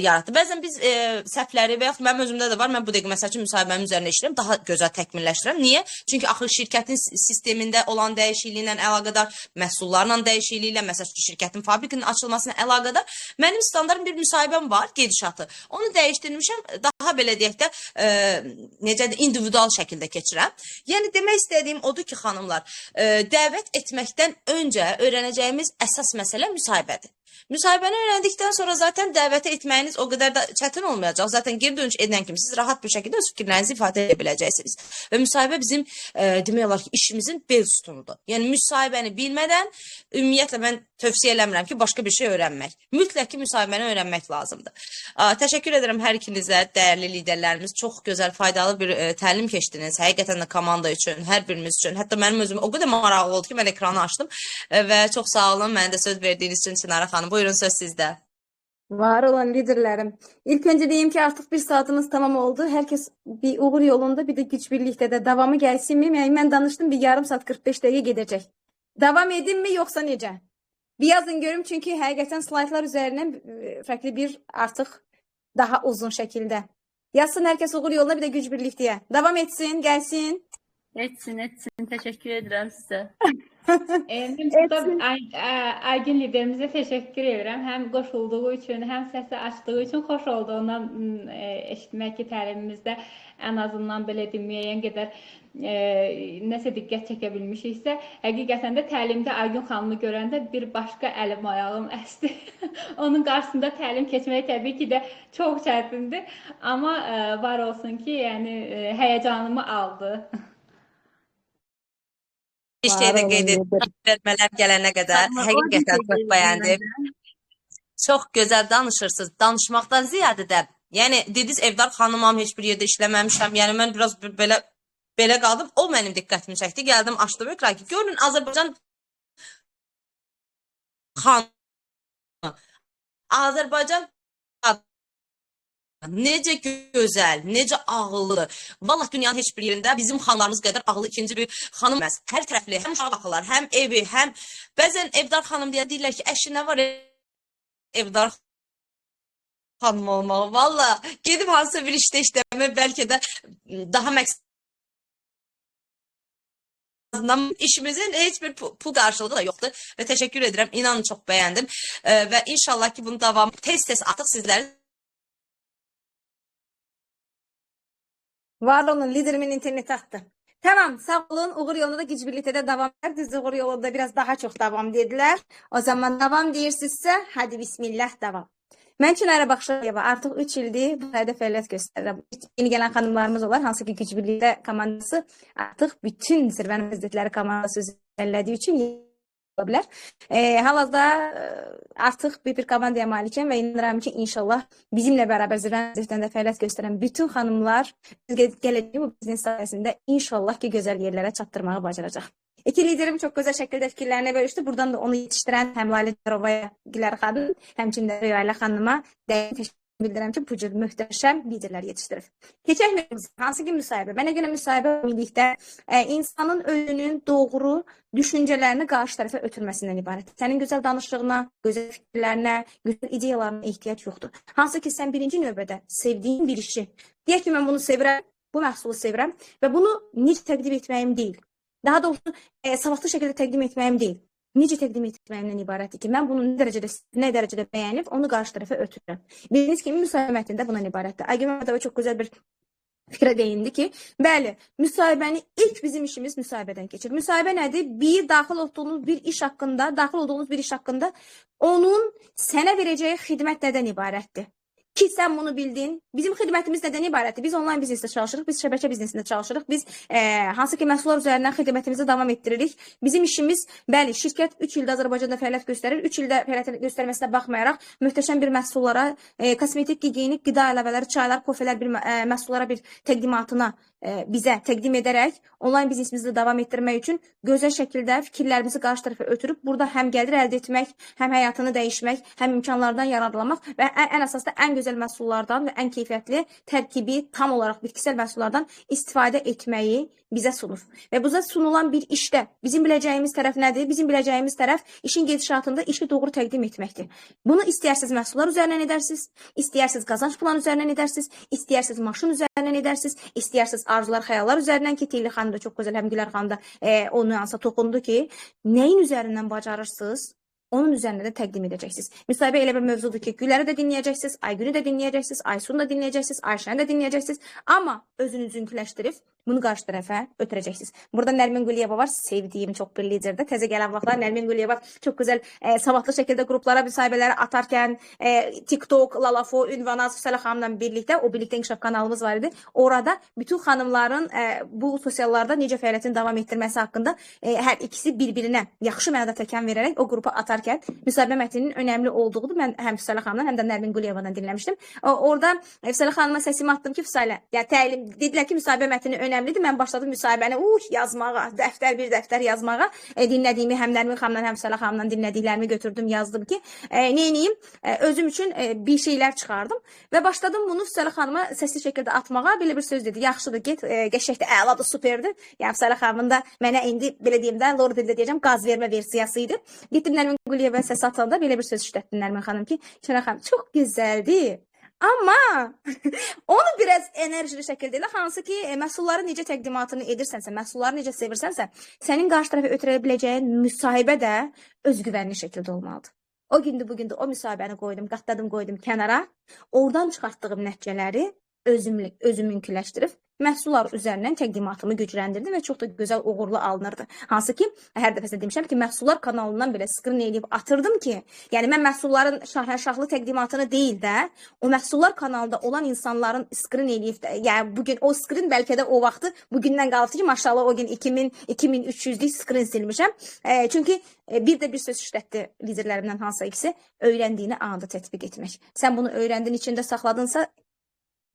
Speaker 5: yaratdı. Bəzən biz səhvləri və yaxud mənim özümdə də var. Mən bu dəqiqə məsəl üçün müsahibəmin üzərində işləyirəm, daha gözəl təkmilləşdirirəm. Niyə? Çünki axı şirkətin sistemində olan dəyişikliyi ilə əlaqədar, məhsullarla dəyişikliyi ilə, məsəl üçün şirkətin fabrikinin açılmasına əlaqədar mənim standart bir müsahibəm var, gedişatı. Onu dəyişdirmişəm, daha belə deyək də, necədir, individual şəkildə keçirəm. Yəni demək istədiyim odur ki, xanımlar, dəvət etməkdən öncə öyrənəcəyimiz əsas məsələ müsahibədir. Müsahibəni öyrəndikdən sonra zaten dəvətə etməyiniz o qədər də çətin olmayacaq. Zaten geri dönüş edən kimi siz rahat bir şəkildə öz fikirlərinizi ifadə edə biləcəksiniz. Və müsahibə bizim demək olar ki, işimizin bel sütunudur. Yəni müsahibəni bilmədən ümumiyyətlə mən tövsiyə eləmirəm ki, başqa bir şey öyrənmək. Mütləq ki, müsahibəni öyrənmək lazımdır. Təşəkkür edirəm hər ikinizə, dəyərli liderlərimiz. Çox gözəl, faydalı bir təlim keçdiniz. Həqiqətən də komanda üçün, hər birimiz üçün. Hətta mənim özüm o qədər maraqlı oldu ki, mən ekranı açdım. Və çox sağ olun, mənə də söz verdiyiniz üçün Çinara xanım. Buyurun, söz sizdə.
Speaker 1: Var olan liderlerim. İlk önce diyeyim ki artık bir saatimiz tamam oldu. Herkes bir uğur yolunda, bir de güç birlikte de devamı gelsin mi? Yani ben danıştım, bir yarım saat 45 dakika gidecek. Devam edeyim mi yoksa necə? Bir yazın görüm, çünkü həqiqətən slaytlar üzerine farklı bir artık daha uzun şekilde. Yazsın herkes uğur yoluna, bir de güç birlikteye. Devam etsin, gelsin.
Speaker 2: Etsin, etsin. Təşəkkür edirəm sizə.
Speaker 4: Mən Aygün liderimizə təşəkkür edirəm. Həm qoşulduğu üçün, həm səsi açdığı üçün xoş oldu ondan eşitmək ki, təlimimizdə ən azından belə deyim, müəyyən qədər nəsə diqqət çəkə bilmişiksə, həqiqətən də təlimdə Aygün xanımı görəndə bir başqa əlim ayağım əsdi. Onun qarşısında təlim keçmək təbii ki də çox çətindir, amma var olsun ki, yəni həyəcanımı aldı.
Speaker 5: Bir şey də qeyd edim, vermələr gələnə qədər həqiqətən çox bəyəndim. Çox gözəl danışırsınız. Danışmaqdan ziyadə də, yəni dediniz Evdar xanımam, heç bir yerdə işləməmişəm. Yəni mən biraz belə qaldım. O mənim diqqətimi çəkdi. Gəldim, açdım ekranı ki, görün Azərbaycan xanımı, Azərbaycan necə gözəl, necə ağıllı. Vallah dünyanın heç bir yerində bizim xanlarımız qədər ağıllı ikinci bir xanım olmaz. Hər tərəfli, həm uşağa baxırlar, həm evi, həm bəzən Evdar xanım deyə deyirlər ki, əşi nə var Evdar xanım olmalı. Vallah gedib hansısa bir işdə işləmək bəlkə də daha məqsədli. İşimizin heç bir pul qarşılığı da yoxdur və təşəkkür edirəm. İnanın çox bəyəndim və inşallah ki bunun davamı tez-tez artıq sizləri.
Speaker 1: Var olun, liderimin interneti attı. Tamam, sağ olun. Uğur yolunda da güc birlikte de devam eder. Düz uğur yolunda biraz daha çox devam dediler. O zaman devam deyirsinizsə, hadi bismillah devam. Mən Çinara Baxşayeva artıq 3 ildir bu sahədə fəaliyyət göstərirəm. Yeni gələn xanımlarımız olar, hansı ki güc birlikdə komandası artıq bütün Zirvənin Prezidentləri komandası üzərlədiyi üçün ola bilər. Hal-hazırda artıq bir komandaya malikəm və inanıram ki, inşallah bizimlə bərabər Zirvənin Prezidentlərində fəaliyyət göstərən bütün xanımlar gələcək bu biznes sayəsində inşallah ki, gözəl yerlərə çatdırmağı bacaracaq. İki liderim çox gözəl şəkildə fikirlərini bölüşdü. Buradan da onu yetişdirən həm Lalə Cərovaya Gülər xanım, həmçinin də Rüyayla xanıma dərin təşəkkür bildirəm ki, bu cür möhtəşəm liderlər yetişdirir. Keçək mövzuya, hansı ki müsahibə? Mənə görə müsahibə ümumilikdə insanın özünün doğru düşüncələrini qarşı tərəfə ötürməsindən ibarət. Sənin gözəl danışığına, gözəl fikirlərinə, gözəl ideyalarına ehtiyac yoxdur. Hansı ki, sən birinci növbədə sevdiyin bir işi, deyək ki, mən bunu sevirəm, bu məhsulu sevirəm və bunu necə təqdim etməyim deyil. Daha doğrusu, savadlı şəkildə təqdim etməyim deyil. Necə təqdim etməyimdən ibarətdir ki, mən bunu nə dərəcədə bəyənib, onu qarşı tərəfə ötürürəm. Bildiyiniz kimi, müsahibə mətnində buna ibarətdir. Aygün Məmmədova çox gözəl bir fikrə değindi ki, bəli, müsahibəni ilk bizim işimiz müsahibədən keçir. Müsahibə nədir? Bir, daxil olduğunuz bir iş haqqında, onun sənə verəcəyi xidmət nədən ibarətdir? Ki sən bunu bildin. Bizim xidmətimiz nədən ibarətdir? Biz onlayn biznesdə çalışırıq, biz şəbəkə biznesində çalışırıq. Biz hansı ki məhsullar üzərindən xidmətimizi davam etdiririk. Bizim işimiz, bəli, şirkət 3 ildə Azərbaycanda fəaliyyət göstərir. 3 ildə fəaliyyət göstərməsinə baxmayaraq möhtəşəm bir məhsullara, kosmetik, gigiyenik, qida əlavələri, çaylar, kofelər bir məhsullara bir təqdimatına bizə təqdim edərək onlayn biznesimizi davam etdirmək üçün gözəl şəkildə fikirlərimizi qarşı tərəfə ötürüb burada həm gəlir əldə etmək, həm həyatını dəyişmək, həm imkanlardan yararlanmaq və ən əsas da ən gözəl məhsullardan və ən keyfiyyətli tərkibi tam olaraq bitkisel məhsullardan istifadə etməyi bizə sunur. Və bizə sunulan bir işdə bizim biləcəyimiz tərəf nədir? Bizim biləcəyimiz tərəf işin gedişatında işi doğru təqdim etməkdir. Bunu istəyirsiniz məhsullar üzərindən edərsiniz, istəyirsiniz qazanc planı üzərindən edərsiniz, istəyirsiniz maşın üzərindən edərsiniz, istəyirsiniz arzular, xəyallar üzərindən ki, Telli xanım da çox gözəl, həm Gülər xanım da o nüansa toxundu ki, nəyin üzərindən bacarırsınız, onun üzərində də təqdim edəcəksiniz. Müsahibə elə bir mövzudur ki, Güləri də dinləyəcəksiniz, Aygünü də dinləyəcəksiniz, Aysunu da dinləyəcəksiniz, Ayşəni də dinləyəcəksiniz, amma özünüzünküləşdirib bunu qarşı tərəfə ötürəcəksiniz. Burada Nərmin Quliyeva var, sevdiyim çox bir liderdir. Təzə gələn vaxtlar Nərmin Quliyeva çox gözəl savadlı şəkildə qruplara müsahibələri atarkən TikTok, Lalafo, Ünvanaz, Füsələ xanımla birlikdə, o birlikdə inkişaf kanalımız var idi. Orada bütün xanımların bu sosiallarda necə fəaliyyətini davam etdirməsi haqqında hər ikisi bir-birinə yaxşı mənada təkan verərək o qrupa atarkən müsahibə mətninin önəmli olduğunu mən həm Füsələ xanımdan, həm də Nərmin Quliyevadan dinləmişdim. Orada Füsələ xanıma səsimi atdım ki, Füsələ, ya təlim dedilər ki, müsahibə mətni önəmlidir. Mən başladım müsahibəni yazmağa, dəftər bir dəftər yazmağa. Dinlədiyimi həm Nərmin xanımdan, həm Füsələ xanımdan dinlədiklərimi götürdüm, yazdım ki, neyniyim? Özüm üçün bir şeylər çıxardım və başladım bunu Füsələ xanıma səsli şəkildə atmağa. Belə bir söz dedi. Yaxşıdır, get, qəşəngdir, əladır, superdir. Yəni Füsələ xanımın da mənə indi belə deyim də, lor dildə deyəcəm, qaz vermə versiyası idi. Getdim Nərmin Quliyeva səs atanda belə bir söz işlətdi Nərmin xanım ki, Çinara xanım çox gözəldir. Amma onu biraz enerjili şəkildə elə, hansı ki, məhsulları necə təqdimatını edirsənsə, məhsulları necə sevirsənsə, sənin qarşı tərəfə ötürə biləcəyin müsahibə də özgüvənli şəkildə olmalıdır. O gündür, bugündür o müsahibəni qoydum, qatladım, qoydum kənara. Oradan çıxartdığım nəticələri özümünküləşdirib məhsullar üzərindən təqdimatımı gücləndirdim və çox da gözəl, uğurlu alınırdı. Hansı ki, hər dəfəsində demişəm ki, məhsullar kanalından belə screen eləyib atırdım ki, yəni mən məhsulların şahlı təqdimatını deyil də, o məhsullar kanalında olan insanların screen eləyib də, yəni bugün o screen bəlkə də o vaxtı bugündən qalıbdı ki, maşallah o gün 2000-2300-lük screen silmişəm. Çünki bir də bir söz işlətdi liderlərimdən hansısa ikisi, öyrəndiyini anında tətbiq etmək. Sən bunu öyrəndin, içində saxladınsa,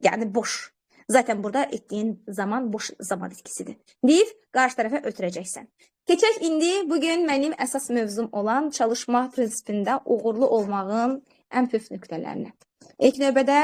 Speaker 1: yəni boş. Zaten burada etdiyin zaman boş zaman etkisidir. Deyib, qarşı tərəfə ötürəcəksən. Keçək indi bugün mənim əsas mövzum olan çalışma prinsipində uğurlu olmağın ən püf nöqtələrinə. İlk növbədə,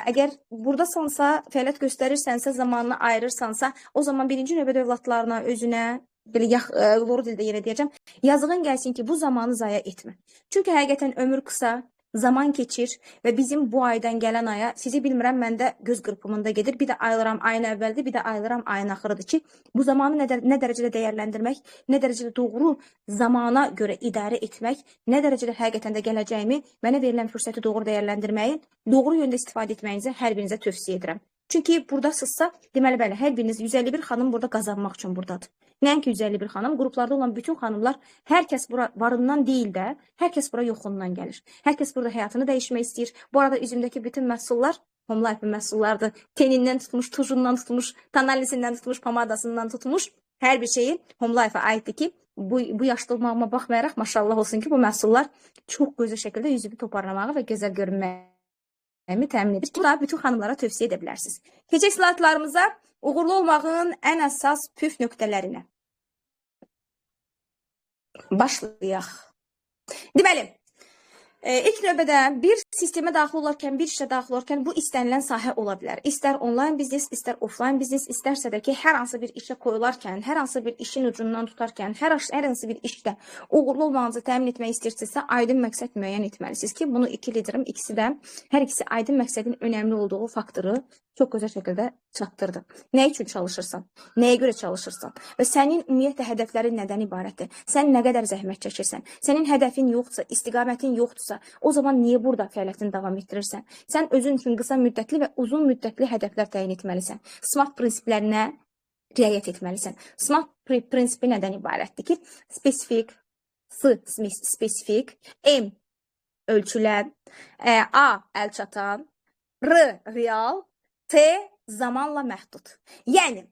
Speaker 1: əgər buradasansa, fəaliyyət göstərirsənsə, zamanını ayırırsansa, o zaman birinci növbədə övladlarına, özünə, belə loru dildə yenə deyəcəm, yazığın gəlsin ki, bu zamanı zaya etmə. Çünki həqiqətən ömür qısa, zaman keçir və bizim bu aydan gələn aya, sizi bilmirəm, məndə göz qırpımında gedir. Bir də ayılıram ayın əvvəldir, bir də ayılıram ayın axırıdır ki, bu zamanı nə dərəcədə dəyərləndirmək, nə dərəcədə doğru zamana görə idarə etmək, nə dərəcədə həqiqətən də gələcəyimi, mənə verilən fürsəti doğru dəyərləndirməyi, doğru yöndə istifadə etməyinizi hər birinizə tövsiyə edirəm. Çünki buradasınızsa, deməli, bəli, hər biriniz 151 xanım burada qazanmaq üçün buradadır. Nəinki 151 xanım, qruplarda olan bütün xanımlar, hər kəs bura varından deyil də, hər kəs bura yoxundan gəlir. Hər kəs burada həyatını dəyişmək istəyir. Bu arada üzümdəki bütün məhsullar Home Life məhsullardır. Tenindən tutmuş, tujundan tutmuş, tonalisindən tutmuş, pomadasından tutmuş, hər bir şeyi Home Life-a aiddir ki, bu yaşda olmağıma baxmayaraq, maşallah olsun ki, bu məhsullar çox gözəl şəkildə üzümü toparlamağı və gözəl görünməyi təmin edir. Bu da bütün xanımlara tövsiyə edə bilərsiniz. Keçək slaytlarımıza, uğurlu olmağın ən əsas püf nöqtələrinə. Başlayaq. Deməli, ilk növbədə bir sistemə daxil olarkən, bir işə daxil olarkən bu istənilən sahə ola bilər. İstər onlayn biznes, istər offline biznes, istərsə də ki, hər hansı bir işə qoyularkən, hər hansı bir işin ucundan tutarkən, hər hansı bir işdə uğurlu olmağınızı təmin etmək istəyirsinizsə, aydın məqsəd müəyyən etməlisiniz ki, bunu iki liderim, ikisi də, hər ikisi aydın məqsədin önəmli olduğu faktoru çox gözəl şəkildə çatdırdı. Nə üçün çalışırsan? Nəyə görə çalışırsan? Və sənin ümumiyyətlə hədəflərin nədən ibarətdir? Sən nə qədər zəhmət çəkirsən? Sənin hədəfin yoxdursa, istiqamətin yoxdursa, o zaman niyə burada fəaliyyətini davam etdirirsən? Sən özün üçün qısa müddətli və uzun müddətli hədəflər təyin etməlisən. SMART prinsiplərinə riayət etməlisən. SMART prinsipi nədən ibarətdir ki, spesifik, S spesifik, M ölçülən, A əl çatan,
Speaker 6: R real, T zamanla məhdud. Yəni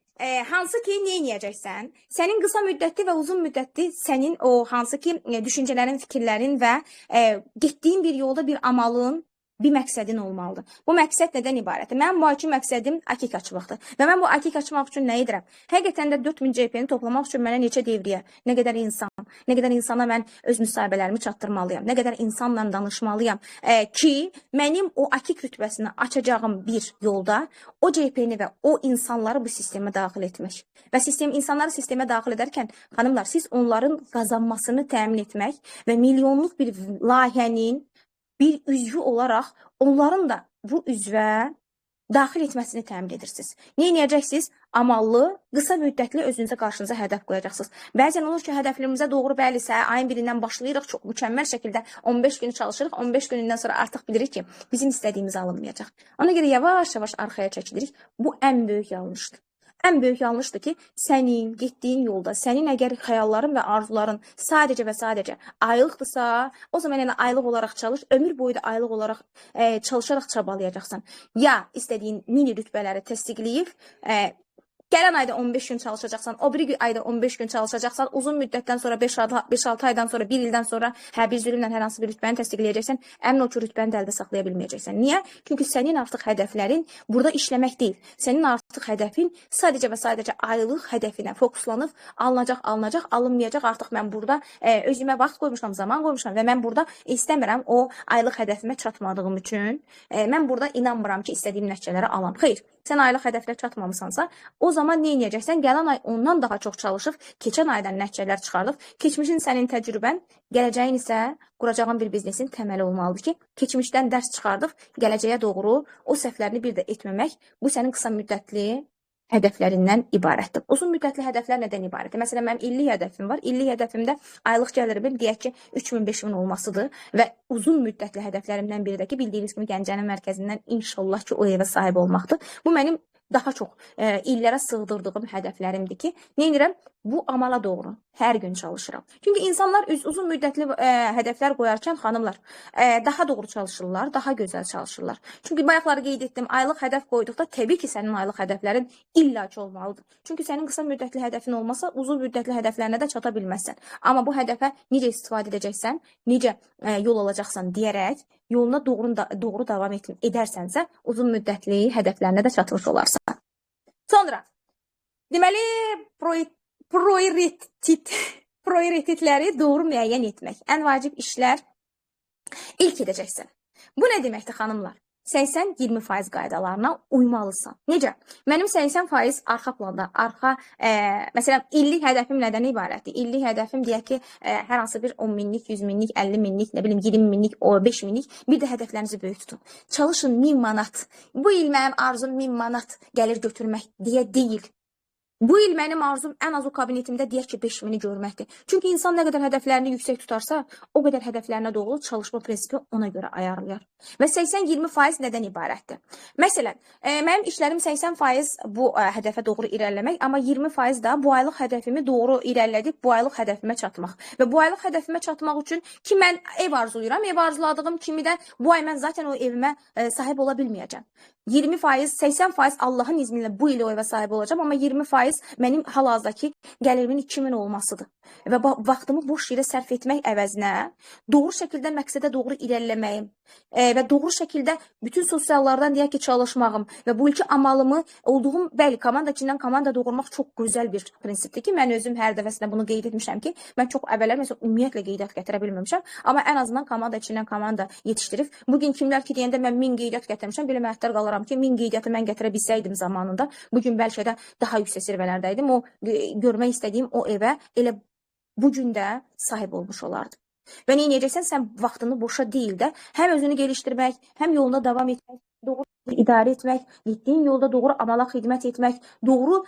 Speaker 6: hansı ki nə edəcəksən? Sənin qısa müddətli və uzun müddətli sənin o hansı ki düşüncələrin, fikirlərin və getdiyin bir yolda bir amalın, bir məqsədin olmalıdır. Bu məqsəd nədən ibarətdir? Mənim bu ayki məqsədim akik açmaqdır. Və mən bu akik açmaq üçün nə edirəm? Həqiqətən də 4000 CP-ni toplamaq üçün mənə neçə devriyyə, nə qədər insan, nə qədər insana mən öz müsahibələrimi çatdırmalıyam, nə qədər insanla danışmalıyam ki, mənim o akik rütbəsini açacağım bir yolda o CP-ni və o insanları bu sistemə daxil etmək. Və insanları sistemə daxil edərkən, xanımlar, siz onların qazanmasını təmin etmək və milyonluq bir layihənin bir üzvü olaraq onların da bu üzvə daxil etməsini təmin edirsiniz. Nə edəcəksiniz? Amallı, qısa müddətli özünüzə qarşınıza hədəf qoyacaqsınız. Bəzən olur ki, hədəflərimizə doğru bəli, ayın birindən başlayırıq, çox mükəmməl şəkildə 15 günü çalışırıq, 15 günündən sonra artıq bilirik ki, bizim istədiyimiz alınmayacaq. Ona görə yavaş-yavaş arxaya çəkilirik. Bu ən böyük yanlışdır. Ən böyük yanlışdır ki, sənin getdiyin yolda, sənin əgər xəyalların və arzuların sadəcə və sadəcə aylıqdırsa, o zaman yəni aylıq olaraq çalış, ömür boyu da aylıq olaraq çalışaraq çabalayacaqsan. Ya istədiyin mini rütbələri təsdiqləyib, gələn ayda 15 gün çalışacaqsan, o biri ayda 15 gün çalışacaqsan, uzun müddətdən sonra 5-6 aydan sonra, 1 ildən sonra bir zülmlə hər hansı bir rütbəni təsdiqləyəcəksən, əmin ol ki, rütbəni də əldə saxlaya bilməyəcəksən. Niyə? Çünki sənin artıq hədəflərin burada işləmək deyil. Sənin artıq hədəfin sadəcə və sadəcə aylıq hədəfinə fokuslanıb, alınacaq, alınacaq, alınmayacaq. Artıq mən burada özümə vaxt qoymuşam, zaman qoymuşam və mən burada istəmirəm o aylıq hədəfimə çatmadığım üçün. Mən burada inanmıram ki, istədiyim nəticələri alam. Xeyr, sən aylıq hədəflə çatmamısansa, o zaman nə edəcəksən? Gələn ay ondan daha çox çalışıb, keçən aydan nəticələr çıxarılıb, keçmişin sənin təcrübən, gələcəyin isə quracağın bir biznesin təməli olmalıdır ki, keçmişdən dərs çıxardıb, gələcəyə doğru o səhvlərini bir də etməmək, bu sənin qısa müddətli hədəflərindən ibarətdir. Uzun müddətli hədəflər nədən ibarətdir? Məsələn, mənim illik hədəfim var. İllik hədəfimdə aylıq gəlirimin deyək ki, 3000-5000 olmasıdır və uzun müddətli hədəflərimdən biri də ki, bildiyiniz kimi Gəncənin mərkəzindən inşallah ki, o evə sahib olmaqdır. Bu mənim daha çox illərə sığdırdığım hədəflərimdir ki, nə edirəm? Bu amala doğru hər gün çalışıram. Çünki insanlar uzun müddətli hədəflər qoyarkən xanımlar daha doğru çalışırlar, daha gözəl çalışırlar. Çünki bayaqları qeyd etdim, aylıq hədəf qoyduqda təbii ki, sənin aylıq hədəflərin illaki olmalıdır. Çünki sənin qısa müddətli hədəfin olmasa, uzun müddətli hədəflərinə də çata bilməzsən. Amma bu hədəfə necə istifadə edəcəksən, necə yol alacaqsan deyərək yoluna doğru davam edərsənsə, uzun müddətli hədəflərinə də çatmış olarsan. Sonra, deməli, prioritetləri doğru müəyyən etmək. Ən vacib işlər ilk edəcəksən. Bu nə deməkdir, xanımlar? 80-20% qaydalarına uymalısan. Necə? Mənim 80% arxa planda, məsələn, illik hədəfim nədən ibarətdir? İllik hədəfim deyək ki, hər hansı bir 10 minlik, 100 minlik, 50 minlik, nə bilim, 20 minlik, 5 minlik, bir də hədəflərinizi böyük tutun. Çalışın 1000 manat. Bu il mənim arzum 1000 manat gəlir götürmək deyə deyil. Bu il mənim arzum ən az o kabinetimdə deyək ki, 5000-i görməkdir. Çünki insan nə qədər hədəflərini yüksək tutarsa, o qədər hədəflərinə doğru çalışma prinsipi ona görə ayarlayar. Və 80-20% nədən ibarətdir? Məsələn, mənim işlərim 80% bu hədəfə doğru irəliləmək, amma 20% da bu aylıq hədəfimi doğru irəlilədib bu aylıq hədəfimə çatmaq. Və bu aylıq hədəfimə çatmaq üçün ki, mən ev arzulayıram, ev arzuladığım kimi də bu ay mən zaten o evimə sahib ola bilməyəcəm. 20%, 80% Allahın izni ilə bu il o evə sahib olacağam, amma 20% mənim hal-hazırdakı gəlirimin 2000 olmasıdır. Və vaxtımı boş yerə sərf etmək əvəzinə doğru şəkildə məqsədə doğru irəliləməyim və doğru şəkildə bütün sosiallardan deyək ki, çalışmağım və bu ilki amalımı olduğum, bəli, komanda içindən komanda doğurmaq çox gözəl bir prinsipdir ki, mən özüm hər dəfəsində bunu qeyd etmişəm ki, mən çox əvvəllər məsələn ümumiyyətlə qeydiyyat gətirə bilməmişəm, amma ən azından komanda içindən komanda yetişdirib. Bugün kimlər ki, deyəndə mən 1000 qeydiyyat gətirmişəm, belə məhdər qalaram ki, 1000 qeydiyyatı mən gətirə bilsəydim zamanında, bugün bəlkə də daha yüksək zirvələrdəydim. O görmək istədiyim o evə elə bu gün də sahib olmuş olardım. Və nə edəcəksən? Sən vaxtını boşa deyil də həm özünü gelişdirmək, həm yolunda davam etmək, doğru idarə etmək, getdiyin yolda doğru amala xidmət etmək, doğru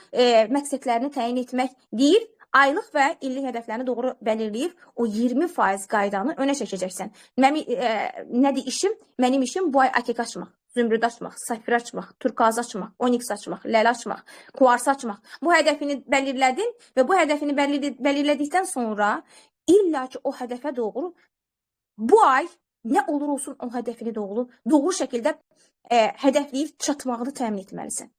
Speaker 6: məqsədlərini təyin etmək deyil, aylıq və illik hədəflərini doğru belirləyib o 20% qaydanı önə çəkəcəksən. Nədir işim? Mənim işim bu ay akik açmaq, zümrüd açmaq, safir açmaq, turkuaz açmaq, oniks açmaq, ləl açmaq, kuars açmaq. Bu hədəfini belirlədin və bu hədəfini belirlədikdən sonra illa ki o hədəfə doğru bu ay Nə olur olsun o hədəfini doğru şəkildə hədəfləyib çatmağını təmin etməlisən.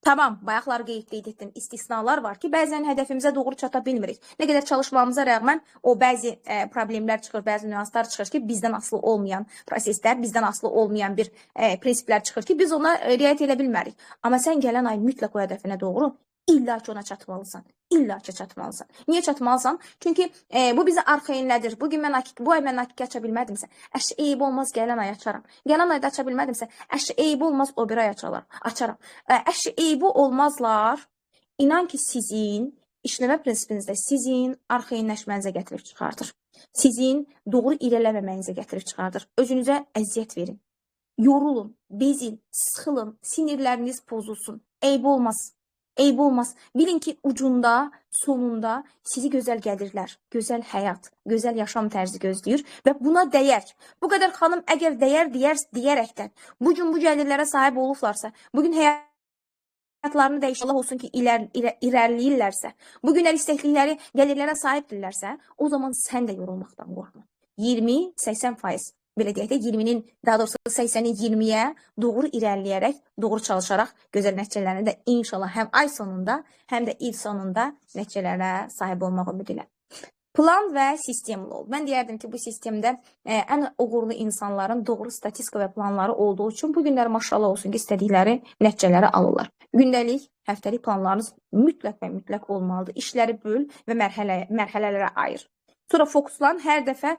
Speaker 6: Tamam, bayaqlar qeyd etdim, istisnalar var ki, bəzən hədəfimizə doğru çata bilmirik. Nə qədər çalışmamıza rəğmən o bəzi problemlər çıxır, bəzi nüanslar çıxır ki, bizdən asılı olmayan proseslər, bizdən asılı olmayan bir prinsiplər çıxır ki, biz ona riayət edə bilmərik. Amma sən gələn ay mütləq o hədəfinə doğru İlla ki ona çatmalısan. İlla ki çatmalısan. Niyə çatmalısan? Çünki bu bizi arxayınlədir. Bugün mən bu ay mən akik aça bilmədimsə, əşi eyib olmaz gələn ay açaram. Gələn ayda aça bilmədimsə, əşi eyib olmaz o bir ay açaram. Əşi eybi olmazlar. İnan ki sizin işləmə prinsipinizdə sizin arxayınləşmənizə gətirib çıxardır. Sizin doğru irəliləməməyinizə gətirib çıxardır. Özünüzə əziyyət verin. Yorulun, bezin, sıxılın, sinirləriniz pozulsun. Eyb olmaz. Eyb olmaz. Bilin ki, ucunda, sonunda sizi gözəl gəlirlər, gözəl həyat, gözəl yaşam tərzi gözləyir və buna dəyər. Bu qədər xanım əgər dəyər deyərəkdən bugün bu gəlirlərə sahib olublarsa, bugün həyatlarını dəyişir, Allah olsun ki, irəliləyirlərsə, bugünlər istəklikləri gəlirlərə sahibdirlərsə, o zaman sən də yorulmaqdan qorxma. 20-80%. Belə deyək də 20-nin, daha doğrusu 80-in 20-yə doğru irəliləyərək, doğru çalışaraq gözəl nəticələrini də inşallah həm ay sonunda, həm də il sonunda nəticələrə sahib olmaq ümidi ilə. Plan və sistemli ol. Mən deyərdim ki, bu sistemdə ən uğurlu insanların doğru statistika və planları olduğu üçün bu günlər maşallah olsun ki, istədikləri nəticələri alırlar. Gündəlik, həftəlik planlarınız mütləq və mütləq olmalıdır. İşləri böl və mərhələlərə ayır. Sonra fokuslan, hər dəfə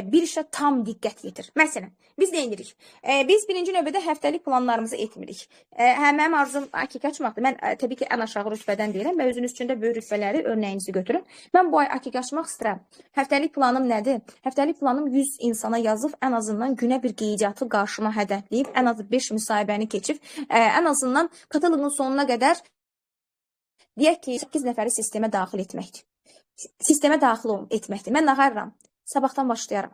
Speaker 6: bir işə tam diqqət yetir. Məsələn, biz nə edirik? Biz birinci növbədə həftəlik planlarımızı etmirik. Mənim arzum akik açmaqdır. Mən təbii ki, ən aşağı rütbədən deyirəm və özünüz üçün də böyük rütbələri örnəyinizi götürün. Mən bu ay akik açmaq istəyirəm. Həftəlik planım nədir? Həftəlik planım 100 insana yazıb, ən azından günə bir qeydiyyatı qarşıma hədəfləyib, ən azı 5 müsahibəni keçib, ən azından kataloqun sonuna qədər deyək ki, 8 nəfəri sistemə daxil etməkdir. Sistemə daxil etməkdir. Mən nə qarıram? Sabahdan başlayaram.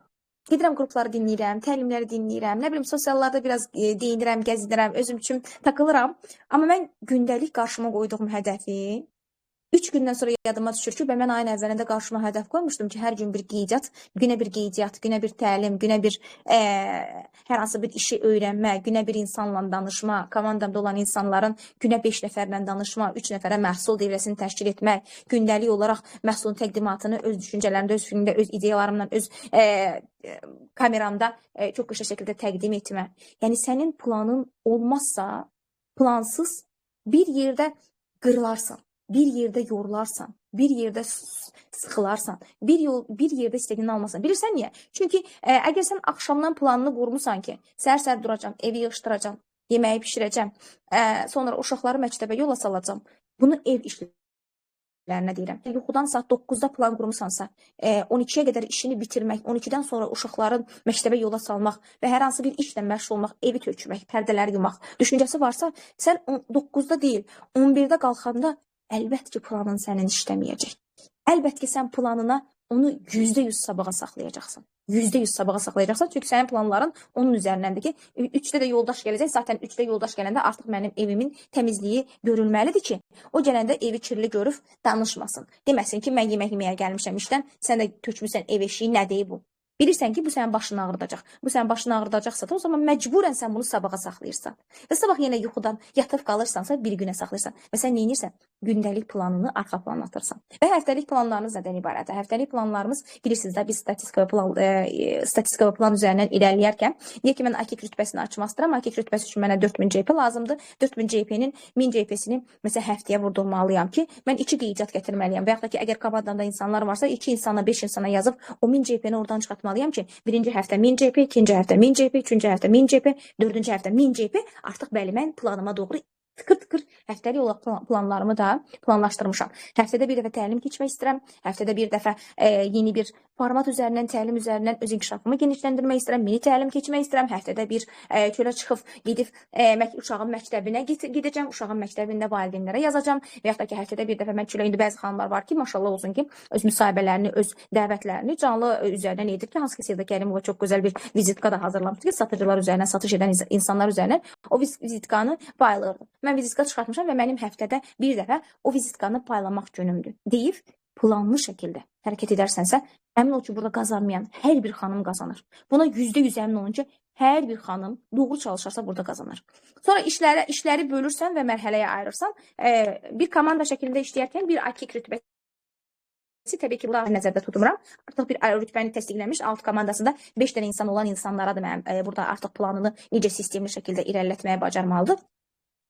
Speaker 6: Gedirəm, qrupları dinləyirəm, təlimləri dinləyirəm, nə bilim, sosiallarda biraz deyinirəm, gəzinirəm, özüm üçün takılıram. Amma mən gündəlik qarşıma qoyduğum hədəfi 3 gündən sonra yadıma düşür ki, mən ayın əvvəlində qarşıma hədəf qoymuşdum ki, hər gün bir qeydiyyat, günə bir qeydiyyat, günə bir təlim, günə bir hər hansı bir işi öyrənmə, günə bir insanla danışma, komandamda olan insanların günə 5 nəfərlə danışma, 3 nəfərə məhsul devrəsini təşkil etmək, gündəlik olaraq məhsulun təqdimatını öz düşüncələrimdə, öz fikrimdə, öz ideyalarımla, öz kameramda çox qısa şəkildə təqdim etmə. Yəni, sənin planın olmazsa, plansız bir yerdə qırılarsan. Bir yerdə yorularsan, bir yerdə sıxılarsan, bir yerdə istədiyini almasan. Bilirsən niyə? Çünki əgər sən axşamdan planını qurmusan ki, səhər-səhər duracam, evi yığışdıracam, yeməyi pişirəcəm, sonra uşaqları məktəbə yola salacam. Bunu ev işlərinə deyirəm. Yuxudan saat 9-da plan qurmusansa, 12-yə qədər işini bitirmək, 12-dən sonra uşaqların məktəbə yola salmaq və hər hansı bir işlə məşğul olmaq, evi tökmək, pərdələri yumaq düşüncəsi varsa, sən 9-da deyil, 11-də qalxanda əlbət ki, planın sənin işləməyəcək. Əlbət ki, sən planına onu %100 sabağa saxlayacaqsan. %100 sabağa saxlayacaqsan. Çünki sənin planların onun üzərindəndir ki, 3-də də yoldaş gələcək. Zaten 3-də yoldaş gələndə artıq mənim evimin təmizliyi görülməlidir ki, o gələndə evi kirli görüb danışmasın. Deməsin ki, mən yemək yeməyə gəlmişəm işdən, sən də tökmüsən ev eşiyi, nə deyir bu? Bilirsən ki, bu sənin başını ağrıdacaq. Bu sənin başını ağrıdacaqsa da o zaman məcburən sən bunu sabaha saxlayırsan. Və sabah yenə yuxudan yatıb qalırsansa bir günə saxlayırsan. Və sən nə edirsən? Gündəlik planını arxa plana atırsan. Və həftəlik planlarınız nədən ibarətdir? Həftəlik planlarımız bilirsiniz də biz statistika və plan üzərindən irəliləyərkən, niyə ki mən akik rütbəsini açmaq istəyirəm? Akik rütbəsi üçün mənə 4000 CP lazımdır. 4000 CP-nin 1000 CP-sini məsələn həftəyə vurdurmalıyam ki, mən 2 qeydiyyat gətirməliyəm. Və yaxud da ki, əgər komandamda insanlar varsa, 2 insana, 5 insana yazıb o 1000 CP-ni oradan çıxartmalıyam ki, birinci həftə 1000 CP, ikinci həftə 1000 CP, üçüncü həftə 1000 CP, dördüncü həftə 1000 CP. Artıq bəli, mən planıma doğru tıkır-tıkır həftəlik olaraq planlarımı da planlaşdırmışam. Həftədə bir dəfə təlim keçmək istəyirəm. Həftədə bir dəfə yeni bir format üzərindən, təlim üzərindən öz inkişafımı genişləndirmək istəyirəm. Mini təlim keçmək istəyirəm. Həftədə bir çölə çıxıb gedib uşağın məktəbinə gedəcəm. Uşağın məktəbində valideynlərə yazacağam. Və yaxud da ki, həftədə bir dəfə mən çölə, indi bəzi xanımlar var ki, maşallah olsun ki, öz müsahibələrini, öz dəvətlərini canlı üzərindən edir ki, hansı ki, Sevda Kərimova çox gözəl bir vizitka da hazırlamışdı ki, satıcılar üzərindən, satış edən insanlar üzərindən o vizitkanı paylayırdı. Mən vizitka çıxartmışam və mənim həftədə bir dəfə o vizitkanı paylamaq günümdür deyib planlı şəkildə hərəkət edərsənsə, əmin ol ki, burada qazanmayan hər bir xanım qazanır. Buna %100 əmin olun ki, hər bir xanım doğru çalışarsa burada qazanır. Sonra işləri bölürsən və mərhələyə ayırırsan. Bir komanda şəklində işləyərkən bir akik rütbəsi, təbii ki, burada nəzərdə tutmuram. Artıq bir rütbəni təsdiqlənmiş alt komandasında 5 dənə insan olan insanlara da mənim burada artıq planını necə sistemli şəkildə irəlilətməyə bacarmalıdır.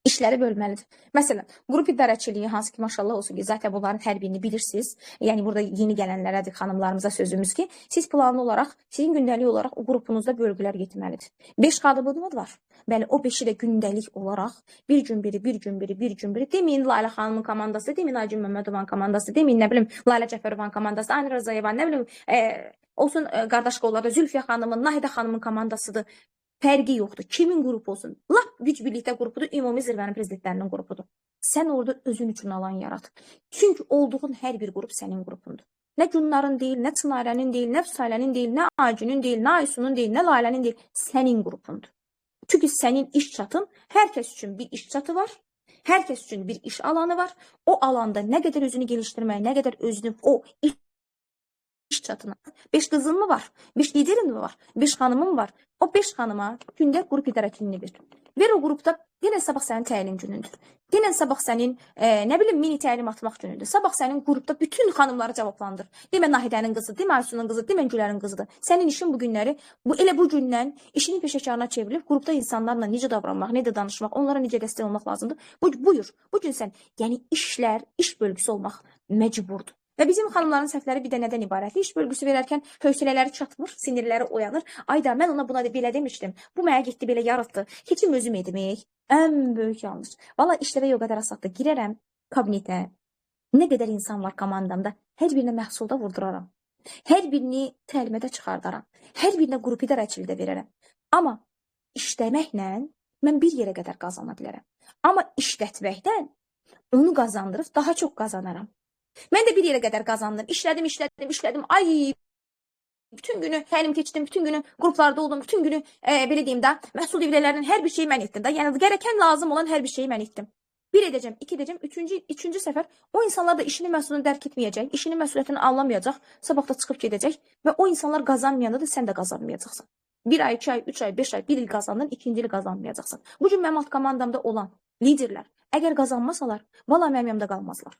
Speaker 6: İşləri bölməlidir. Məsələn, qrup idarəçiliyi, hansı ki, maşallah olsun ki, zaten bunların hər birini bilirsiniz. Yəni, burada yeni gələnlərədir xanımlarımıza sözümüz ki, siz planlı olaraq, sizin gündəlik olaraq o qrupunuzda bölgülər getməlidir. 5 xadımınız var. Bəli, o 5-i də gündəlik olaraq bir gün biri, bir gün biri, bir gün biri. Deməyin Lalə xanımın komandası, deməyin Aygün Məmmədovanın komandası, deməyin, nə bilim, Lalə Cəfərovanın komandası, Aynur Rzayevan, nə bilim, olsun qardaş qollarda Zülfiyə xanımın, Nahidə xanımın komandasıdır. Fərqi yoxdur. Kimin qrupu olsun? Lap güc birlikdə qrupudur, ümumi zirvənin prezidentlərinin qrupudur. Sən orada özün üçün alan yarat. Çünki olduğun hər bir qrup sənin qrupundur. Nə Gündarın deyil, nə Çınarənin deyil, nə Vüsalənin deyil, nə Aygünün deyil, nə Aysunun deyil, nə Lalənin deyil, sənin qrupundur. Çünki sənin iş çatın, hər kəs üçün bir iş çatı var, hər kəs üçün bir iş alanı var. O alanda nə qədər özünü gelişdirmək, nə qədər özünü o iş çatına. 5 qızın mı var? 5 liderin mi var? 5 xanımın var? O 5 xanıma gündə qrup idarəçiliyini ver. Ver o qrupda, denən sabah sənin təlim günündür. Denən sabah sənin, nə bilim, mini təlim atmaq günündür. Sabah sənin qrupda bütün xanımları cavablandır. Demə Nahidənin qızı, demə Aysunun qızı, demə Gülərin qızıdır. Sənin işin bu günləri, elə bu gündən işinin peşəkarına çevrilib qrupda insanlarla necə davranmaq, necə danışmaq, onlara necə dəstək olmaq lazımdır. Buyur, bu gün sən, yəni işlər, iş bölgüsü olmaq məcburdur. Və bizim xanımların səhvləri bir də nədən ibarətdir? İş bölgüsü verərkən hövsələləri çatmır, sinirləri oyanır. Ayda, mən ona buna belə demişdim. Bu mənə getdi, belə yaratdı. Keçim özüm etmək. Ən böyük yanlış. Valla işlərə o qədər asaddır. Girərəm kabinetə. Nə qədər insan var komandamda. Hər birinə məhsulda vurduraram. Hər birini təlimədə çıxardaram. Hər birinə qrup idarəçiliyi də verərəm. Amma işləməklə mən bir yerə qədər qazana bilərəm. Amma işlətməkdən onu qazandırıb daha çox qazanaram. Mən də bir yerə qədər qazandım. İşlədim, işlədim, işlədim. Ay, bütün günü təlim keçdim, bütün günü qruplarda oldum, bütün günü belə deyim də, məhsul ibrələrinin hər bir şeyi mən etdim də. Yəni gərəkən lazım olan hər bir şeyi mən etdim. Bir edəcəm, iki edəcəm, üçüncü səfər o insanlar da işinin məsulunu dərk etməyəcək, işinin məsuliyyətini anlamayacaq, sabah da çıxıb gedəcək və o insanlar qazanmayanda da sən də qazanmayacaqsan. Bir ay, 2 ay, 3 ay, 5 ay, bir il qazandın, ikinci il qazanmayacaqsan. Bu gün mənim alt komandamda olan liderlər əgər qazanmasalar, valla mənim yanımda qalmazlar.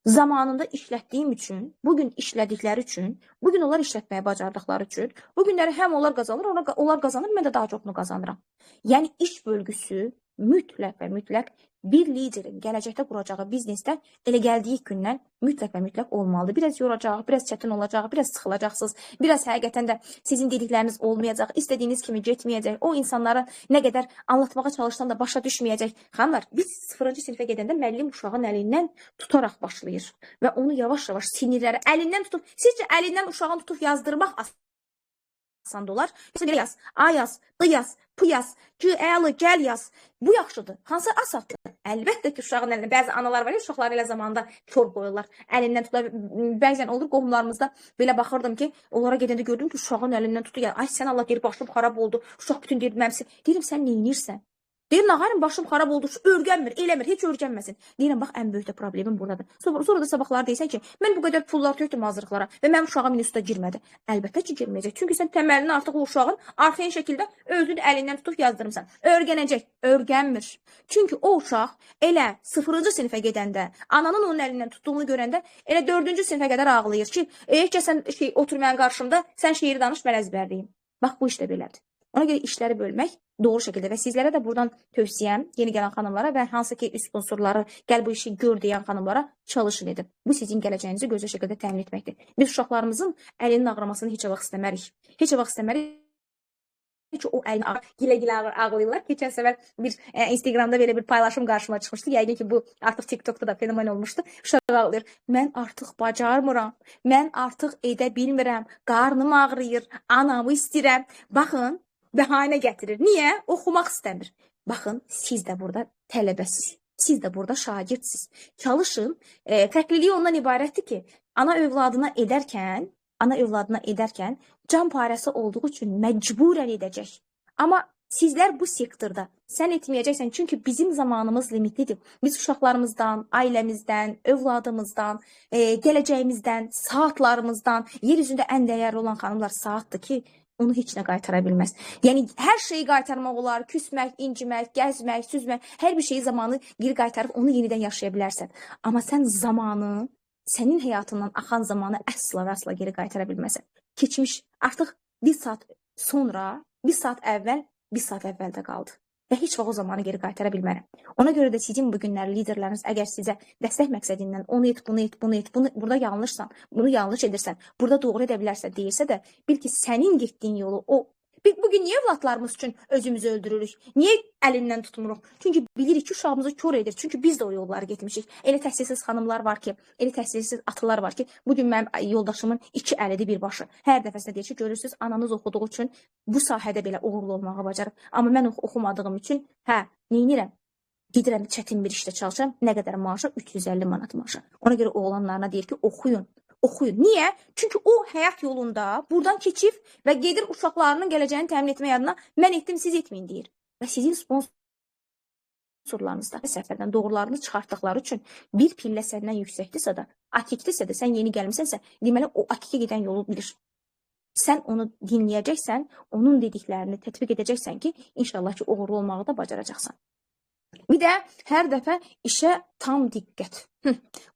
Speaker 6: Zamanında işlətdiyim üçün, bugün işlədikləri üçün, bugün onlar işlətməyə bacardıqları üçün, bu günləri həm onlar qazanır, onlar qazanır, mən də daha çoxunu qazanıram. Yəni iş bölgüsü mütləq və mütləq bir liderin gələcəkdə quracağı biznesdə elə gəldiyi gündən mütləq və mütləq olmalıdır. Biraz yoracaq, biraz çətin olacaq, biraz sıxılacaqsınız, biraz həqiqətən də sizin dedikləriniz olmayacaq, istədiyiniz kimi getməyəcək, o insanlara nə qədər anlatmağa çalışsan da başa düşməyəcək. Xanımlar, biz 0-cı sinifə gedəndə müəllim uşağın əlindən tutaraq başlayır və onu yavaş-yavaş sinirləri əlindən tutub, sizcə əlindən uşağın tutub yazdırmaq asan olar. Belə yaz, A yaz, I yaz, P yaz, G, L, gəl yaz. Bu yaxşıdır. Hansı asaddır? Əlbəttə ki, uşağın əlində. Bəzi analar var ya, uşaqları elə zamanda kor qoyurlar. Əlindən tutar. Bəzən olur qohumlarımızda belə baxırdım ki, onlara gedəndə gördüm ki, uşağın əlindən tutur. Ay sən Allah deyir, başım xarab oldu. Uşaq bütün deyir, məmsi. Deyirəm, sən neynirsən? Deyir, nağarım, başım xarab oldu, öyrənmir, eləmir, heç öyrənməsin. Deyirəm, bax, ən böyük də problemim buradadır. Sonra da sabahlar deyirsən ki, mən bu qədər pullar tökdüm hazırlıqlara və mənim uşağım instituta girmədi. Əlbəttə ki, girməyəcək. Çünki sən təməlini artıq o uşağın arxayın şəkildə özünü əlindən tutub yazdırmısan. Öyrənəcək, öyrənmir. Çünki o uşaq elə 0-cı sinifə gedəndə, ananın onun əlindən tutduğunu görəndə elə 4-cü sinifə qədər ağlayır ki, heç sən otur mənim qarşımda, sən şeiri danış, mən əzbərləyim. Bax, bu işdə belədir. Ona görə işləri bölmək doğru şəkildə və sizlərə də buradan tövsiyəm yeni gələn xanımlara və hansı ki sponsorları gəl bu işi gör deyən xanımlara çalışın edin. Bu sizin gələcəyinizi gözəl şəkildə təmin etməkdir. Biz uşaqlarımızın əlinin ağrımasını heç vaxt istəmərik. Heç vaxt istəmərik ki, o əlini gilə-gilə ağlayırlar. Keçən səfər bir Instagramda belə bir paylaşım qarşıma çıxmışdı. Yəqin ki, bu artıq TikTokda da fenomen olmuşdu. Uşaq ağlayır. Mən artıq bacarmıram. Mən artıq edə bilmirəm. Qarnım ağrıyır. Anamı istəyirəm. Baxın, bəhanə gətirir. Niyə? Oxumaq istəmir. Baxın, siz də burada tələbəsiz. Siz də burada şagirdsiniz. Çalışın. Fərqliliyi ondan ibarətdir ki, ana övladına edərkən can parəsi olduğu üçün məcburən edəcək. Amma Sizlər bu sektorda sən etməyəcəksən, çünki bizim zamanımız limitlidir. Biz uşaqlarımızdan, ailəmizdən, övladımızdan, gələcəyimizdən, saatlarımızdan, yer üzündə ən dəyərli olan xanımlar saatdır ki, onu heç nə qaytara bilməz. Yəni hər şeyi qaytarmaq olar, küsmək, incimək, gəzmək, süzmək, hər bir şeyi zamanı geri qaytarıb onu yenidən yaşaya bilərsən. Amma sən zamanı, sənin həyatından axan zamanı əsla və əsla geri qaytara bilməzsən. Keçmiş artıq bir saat sonra, bir saat əvvəl, bir saat əvvəldə qaldı və heç vaxt o zamanı geri qaytara bilmərəm. Ona görə də sizin bu günlər liderləriniz əgər sizə dəstək məqsədindən onu et, bunu et, bunu et, bunu burada yanlışsan, bunu yanlış edirsən, burada doğru edə bilərsən deyirsə də, bil ki, sənin getdiyin yolu o. Bugün niyə övladlarımız üçün özümüzü öldürürük? Niyə əlindən tutmuruq? Çünki bilirik ki, uşağımızı kor edir. Çünki biz də o yolları getmişik. Elə təhsilsiz xanımlar var ki, elə təhsilsiz atalar var ki, bugün mənim yoldaşımın iki əlidir bir başı. Hər dəfəsində deyir ki, görürsünüz, ananız oxuduğu üçün bu sahədə belə uğurlu olmağa bacarıb. Amma mən oxumadığım üçün, hə, neynirəm? Gedirəm çətin bir işdə çalışıram. Nə qədər maaşa? 350 manat maaşa. Ona görə oğlanlarına deyir ki, oxuyun. Oxuyun. Niyə? Çünki o həyat yolunda buradan keçib və gedir uşaqlarının gələcəyini təmin etmək adına mən etdim, siz etməyin deyir. Və sizin sponsorlarınızda səhvlərdən doğrularını çıxartdıqları üçün bir pillə səndən yüksəkdirsə də, akikdirsə də, sən yeni gəlmisənsə, deməli o akikə gedən yolu bilir. Sən onu dinləyəcəksən, onun dediklərini tətbiq edəcəksən ki, inşallah ki, uğurlu olmağı da bacaracaqsan. Bir də hər dəfə işə tam diqqət.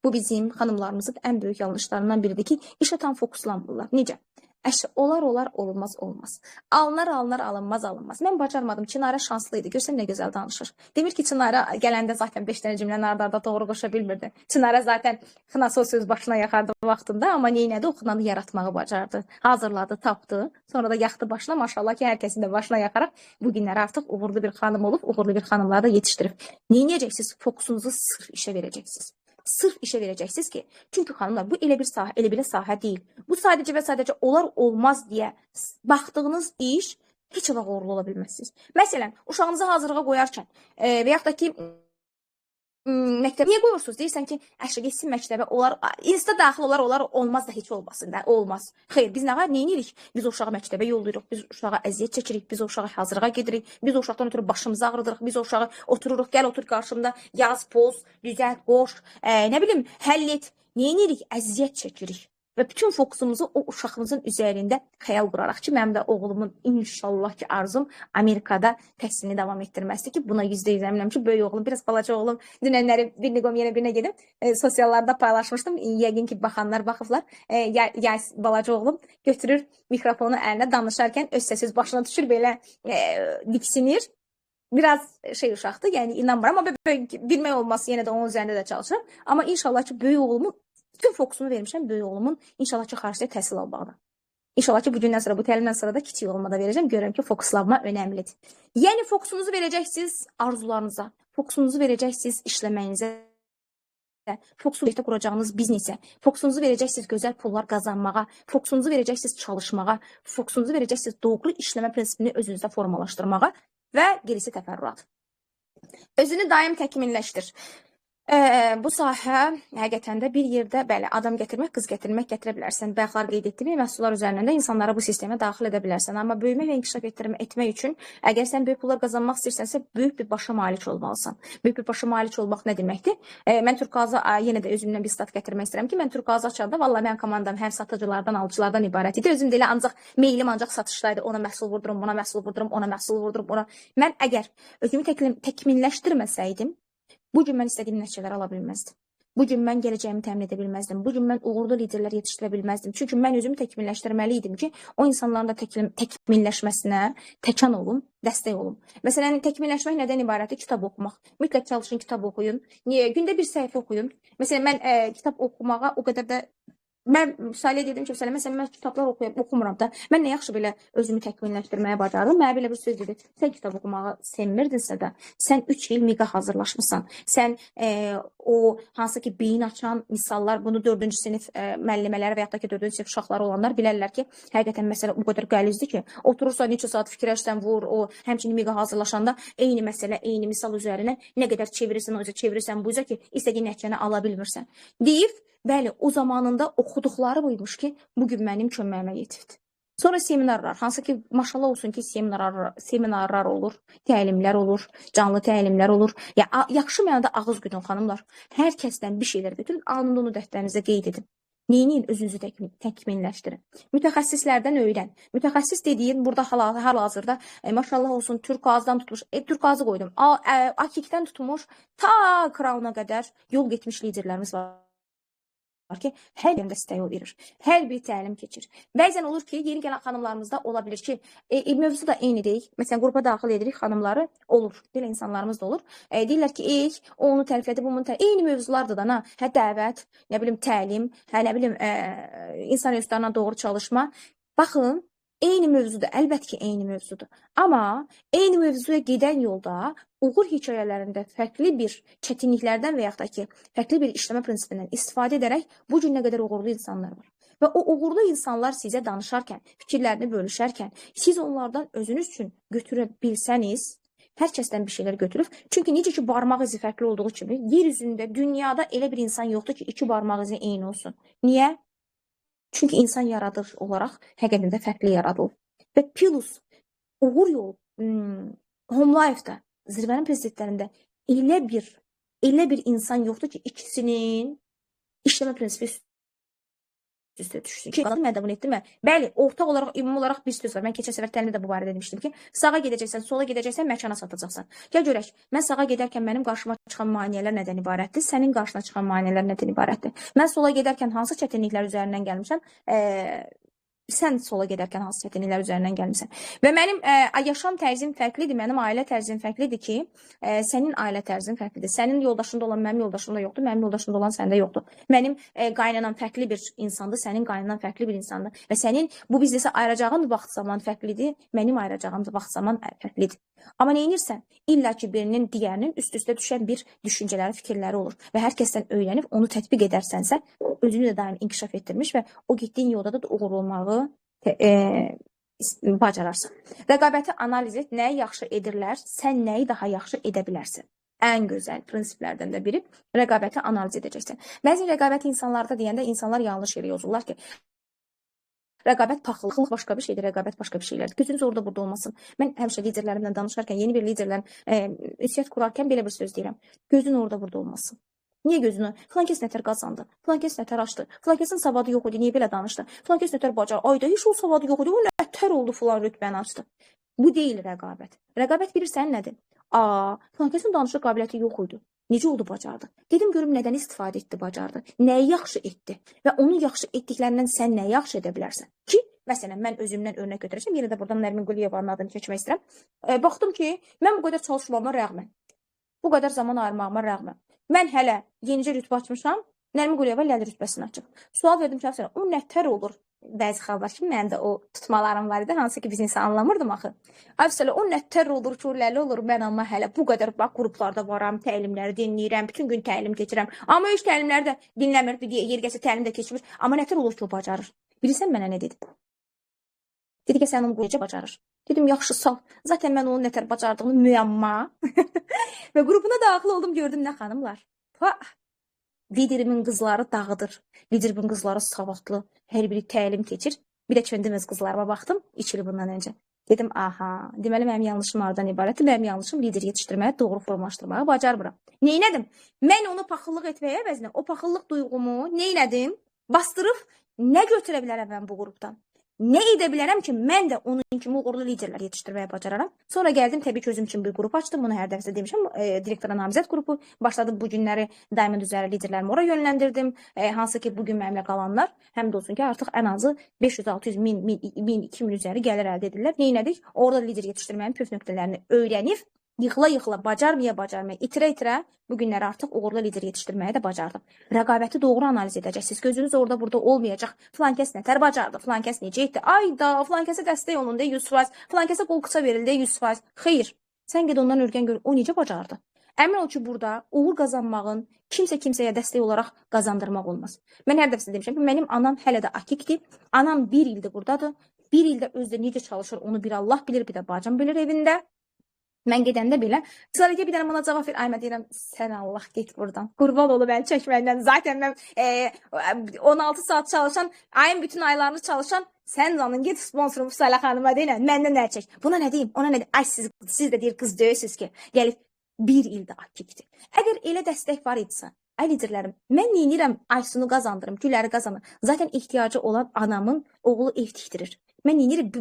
Speaker 6: Bu bizim xanımlarımızın ən böyük yanlışlarından biridir ki, işə tam fokuslanmırlar. Necə? Əşi, olar, olar, olmaz, olmaz. Alınar, alınar, alınmaz, alınmaz. Mən bacarmadım. Çinara şanslı idi. Görsən nə gözəl danışır. Demir ki, Çinara gələndə zaten 5 dənə cümləni ard-arda doğru qoşa bilmirdi. Çinara zaten xınası o söz başına yaxardı vaxtında, amma neynədi? O xınanı yaratmağı bacardı. Hazırladı, tapdı. Sonra da yaxdı başına. Maşallah ki, hər kəsin də başına yaxaraq bu günləri artıq uğurlu bir xanım olub, uğurlu bir xanımları da yetişdirib. Neynəyəcəksiniz? Fokusunuzu sırf işə verəcəksiniz. Sırf işə verəcəksiniz ki, çünki xanımlar bu elə bir sahə, elə belə sahə deyil. Bu sadəcə və sadəcə olar olmaz deyə baxdığınız iş heç vaxt uğurlu ola bilməzsiniz. Məsələn, uşağınızı hazırlığa qoyarkən və yaxud da ki, məktəbə niyə qoyursunuz? Deyirsən ki, əşi getsin məktəbə, olar, insta daxil olar, olar, olmaz da heç olmasın da, olmaz. Xeyr, biz nə var, nə edirik? Biz o uşağı məktəbə yollayırıq, biz uşağa əziyyət çəkirik, biz o uşağı hazırlığa gedirik, biz o uşaqdan ötürü başımızı ağrıdırıq, biz o uşağı otururuq, gəl otur qarşımda, yaz, poz, düzəlt, qoş, nə bilim, həll et. Nə edirik? Əziyyət çəkirik. Və bütün fokusumuzu o uşağımızın üzərində xəyal quraraq ki, mənim də oğlumun inşallah ki arzum Amerikada təhsilini davam etdirməsidir ki, buna %100 əminəm ki, böyük oğlum, biraz balaca oğlum, dünənləri bir niqom yenə birinə gedim, sosiallarda paylaşmışdım, yəqin ki, baxanlar baxıblar, ya balaca oğlum götürür mikrofonu əlinə danışarkən öz səsi başına düşür, belə diksinir. Biraz şey uşaqdır, yəni inanmıram, amma bilmək olmaz, yenə də onun üzərində də çalışıram. Amma inşallah ki, böyük oğlumun bütün fokusumu vermişəm böyük oğlumun inşallah ki, xaricdə təhsil almağına. İnşallah ki, bugündən sonra, bu təlimdən sonra da kiçik oğluma da verəcəm. Görürəm ki, fokuslanma önəmlidir. Yəni, fokusunuzu verəcəksiniz arzularınıza, fokusunuzu verəcəksiniz işləməyinizə, fokusunuzu quracağınız biznesə, fokusunuzu verəcəksiniz gözəl pullar qazanmağa, fokusunuzu verəcəksiniz çalışmağa, fokusunuzu verəcəksiniz doğru işləmə prinsipini özünüzdə formalaşdırmağa və gerisi təfərrüat. Özünü daim təkmilləşdir. Bu sahə həqiqətən də bir yerdə bəli, adam gətirmək, qız gətirmək gətirə bilərsən. Bayaqlar qeyd etdiyim məhsullar üzərindən də insanlara bu sistemə daxil edə bilərsən. Amma böyümək və inkişaf etmək üçün əgər sən böyük pullar qazanmaq istəyirsənsə, böyük bir başa malik olmalısan. Böyük bir başa malik olmaq nə deməkdir? Mən Türkazı yenə də özümdən bir stat gətirmək istəyirəm ki, mən Türkazı açanda vallahi mənim komandam həm satıcılardan, alıcılardan ibarət idi. Özüm də elə ancaq meylim ancaq satışdaydı. Ona məhsul vurdurum, buna məhsul vurdurum, ona məhsul vurdurum, ona. Mən əgər özümü təkmilləşdirməsəydim, bugün mən istədiyim nəticələri ala bilməzdim. Bugün mən gələcəyimi təmin edə bilməzdim. Bugün mən uğurlu liderlər yetişdirə bilməzdim. Çünki mən özümü təkmilləşdirməli idim ki, o insanların da təkmilləşməsinə təkan olum, dəstək olum. Məsələn, təkmilləşmək nədən ibarətdir? Kitab oxumaq. Mütləq çalışın, kitab oxuyun. Niyə? Gündə bir səhifə oxuyun. Məsələn, mən kitab oxumağa o qədər də mən müsahilə dedim ki, məsələn, mən kitablar oxumuram da. Mən nə yaxşı belə özümü təkmilləşdirməyə bacardım. Mənə belə bir söz dedi. Sən kitab oxumağı sevmirdinsə də, sən 3 il miqa hazırlaşmısan. Sən o hansı ki beyin açan misallar, bunu 4-cü sinif müəllimələri və yaxud da ki 4-cü sinif uşaqları olanlar bilərlər ki, həqiqətən məsələ o qədər qəlizdir ki, oturursan neçə saat fikirləşsən, vur, o həmçinin miqa hazırlaşanda eyni məsələ, eyni misal üzərinə nə qədər çevirirsən, o üzə çevirirsən, bu üzə ki, istədiyin nəticəni ala bilmirsən. Deyib, bəli, o zamanında oxuduqları buymuş ki, bugün mənim köməyimə yetibdir. Sonra seminarlar, hansı ki, maşallah olsun ki, seminarlar olur, təlimlər olur, canlı təlimlər olur. Ya, yaxşı mənada ağız güdün xanımlar. Hər kəsdən bir şeylər götürün, anında onu dəftərinizə qeyd edin. Neyinin özünüzü təkmilləşdirin. Mütəxəssislərdən öyrən. Mütəxəssis dediyin burada hal-hazırda maşallah olsun Türkazdan tutmuş, Türkazı qoydum. Akikdən tutmuş ta Crown'a qədər yol getmiş liderlərimiz var ki, hər yerində sizə yol verir. Hər bir təlim keçir. Bəzən olur ki, yeni gələn xanımlarımızda ola bilir ki, mövzu da eyni deyil. Məsələn, qrupa daxil edirik xanımları, olur. Belə insanlarımız da olur. Deyirlər ki, o onu təriflədi, bu bunu təriflədi. Eyni mövzulardır da, nə? Hə dəvət, nə bilim təlim, hə nə bilim insan resurslarına doğru çalışma. Baxın, eyni mövzudur, əlbət ki, eyni mövzudur. Amma eyni mövzuya gedən yolda uğur hekayələrində fərqli bir çətinliklərdən və yaxud da ki, fərqli bir işləmə prinsipindən istifadə edərək bu gün nə qədər uğurlu insanlar var. Və o uğurlu insanlar sizə danışarkən, fikirlərini bölüşərkən, siz onlardan özünüz üçün götürə bilsəniz, hər kəsdən bir şeylər götürüb. Çünki necə ki, barmaq izi fərqli olduğu kimi, yer üzündə, dünyada elə bir insan yoxdur ki, iki barmaq izi eyni olsun. Niyə? Çünki insan yaradılış olaraq həqiqətən də fərqli yaradılır. Və plus uğur yolu Home Life-da, zirvənin prezidentlərində elə bir insan yoxdur ki, ikisinin işləmə prinsipi üstə düşsün. Ki, mən də bunu etdim. Bəli, ortaq olaraq, ümumi olaraq bir söz var. Mən keçən səfər təlimdə də bu barədə demişdim ki, sağa gedəcəksən, sola gedəcəksən, məkana satacaqsan. Gəl görək, mən sağa gedərkən mənim qarşıma çıxan maneələr nədən ibarətdir? Sənin qarşına çıxan maneələr nədən ibarətdir? Mən sola gedərkən hansı çətinliklər üzərindən gəlmişəm? Sən sola gedərkən hansı çətinliklər üzərindən gəlmisən? Və mənim yaşam tərzim fərqlidir, mənim ailə tərzim fərqlidir ki, sənin ailə tərzin fərqlidir. Sənin yoldaşında olan mənim yoldaşımda yoxdur, mənim yoldaşımda olan səndə yoxdur. Mənim qaynanan fərqli bir insandır, sənin qaynanan fərqli bir insandır. Və sənin bu biznesə ayıracağın vaxt zaman fərqlidir, mənim ayıracağım vaxt zaman fərqlidir. Amma nə edirsən? İlla ki, birinin digərinin üst-üstə düşən bir düşüncələri, fikirləri olur. Və hər kəsdən öyrənib onu tətbiq edərsənsə, özünü də daim inkişaf etdirmiş və o getdiyin yolda da uğurlu olmağı bacararsan. Rəqabəti analiz et, nəyi yaxşı edirlər, sən nəyi daha yaxşı edə bilərsən. Ən gözəl prinsiplərdən də biri rəqabəti analiz edəcəksən. Bəzən rəqabəti insanlarda deyəndə insanlar yanlış yerə yozurlar ki, rəqabət paxıllıq başqa bir şeydir, rəqabət başqa bir şeylərdir. Gözünüz orada burada olmasın. Mən həmişə liderlərimlə danışarkən, yeni bir liderlə ünsiyyət qurarkən belə bir söz deyirəm. Gözün orada burada olmasın. Niyə gözünü? Filan kəs nətər qazandı, filan kəs nətər açdı, filan kəsin savadı yox idi, niyə belə danışdı, filan kəs nətər bacar, ayda heç o savadı yox idi, o nətər oldu filan rütbəni açdı. Bu deyil rəqabət. Rəqabət bilirsən nədir? Filan kəsin danışıq qabiliyyəti yox idi. Necə oldu bacardı? Dedim görüm nədən istifadə etdi bacardı? Nəyi yaxşı etdi? Və onun yaxşı etdiklərindən sən nəyi yaxşı edə bilərsən? Ki, məsələn, mən özümdən örnək götürəcəm. Yenə də buradan Nərmin Quliyevanın adını çəkmək istəyirəm. Baxdım ki, mən bu qədər çalışmama rəğmən, bu qədər zaman ayırmağıma rəğmən, mən hələ yenicə rütbə açmışam, Nərmin Quliyeva ləli rütbəsini açıb. Sual verdim ki, o nətər olur? Bəzi xallar ki, mənim də o tutmalarım var idi, hansı ki, biznesi anlamırdım axı. Əfsələ, o nətər olur ki, o ləli olur, mən amma hələ bu qədər bax, qruplarda varam, təlimləri dinləyirəm, bütün gün təlim keçirəm. Amma heç təlimləri də dinləmir, bir yer gəlsə təlim də keçmir. Amma nətər olur ki, o bacarır? Bilirsən mənə nə dedi? Dedi ki, sən onu necə bacarır? Dedim, yaxşı, sal. Zaten mən onun nətər bacardığını müəmma. Və qrupuna daxil oldum, gördüm nə xanımlar. Pah! Liderimin qızları dağıdır. Liderimin qızları savadlı. Hər biri təlim keçir. Bir də çöndüm öz qızlarıma baxdım 3 il bundan öncə. Dedim, aha, deməli mənim yanlışım hardan ibarətdir? Mənim yanlışım lider yetişdirməyə, doğru formalaşdırmağı bacarmıram. Neynədim? Mən onu paxıllıq etməyə əvəzinə o paxıllıq duyğumu neynədim? Bastırıb nə götürə bilərəm mən bu qrupdan? Nə edə bilərəm ki, mən də onun kimi uğurlu liderlər yetişdirməyə bacararam. Sonra gəldim, təbii ki, özüm üçün bir qrup açdım. Bunu hər dəfə demişəm. Direktora namizəd qrupu. Başladım bu günləri Diamond üzəri liderlərimi ora yönləndirdim. Hansı ki, bugün mənimlə qalanlar, həm də olsun ki, artıq ən azı 500, 600, 1000, 1000, 2000 üzəri gəlir əldə edirlər. Neynədik? Orada lider yetişdirməyin püf nöqtələrini öyrənib, yıxıla-yıxıla, bacarmaya-bacarmaya, itirə-itirə bu günləri artıq uğurlu lider yetişdirməyə də bacardım. Rəqabəti doğru analiz edəcəksiniz. Gözünüz orada burada olmayacaq. Filan kəs nətər bacardı, filan kəs necə etdi? Ayda, filan kəsə dəstək olundu 100%, filan kəsə qol qıça verildi 100%. Xeyr, sən ged ondan öyrən gör, o necə bacardı? Əmin ol ki, burada uğur qazanmağın kimsə kimsəyə dəstək olaraq qazandırmaq olmaz. Mən hər dəfə demişəm ki, mənim anam hələ də akikdir. Anam bir ildir buradadır. Bir ildə özdə necə çalışır onu bir Allah bilir, bir də bacım bilir evində. Mən gedəndə belə, Çilarəyə bir dənə bana cavab ver. Ay, mən deyirəm, sən Allah get buradan. Qurban olum əl çəkməndən. Zaten mən 16 saat çalışan, ayın bütün aylarını çalışan, Sən canın get sponsorum Vüsalə xanıma deyilən, məndən əl çək. Buna nə deyim, ona nə deyim? Ay siz də deyir qız deyilsiniz ki, gəlib bir ildə akikdir. Əgər elə dəstək var idisə, ay liderlərim, mən neynirəm? Aysunu qazandırım, Güləri qazanırım. Zaten ehtiyacı olan anamın oğlu ev tikdirir. Mən neynirəm?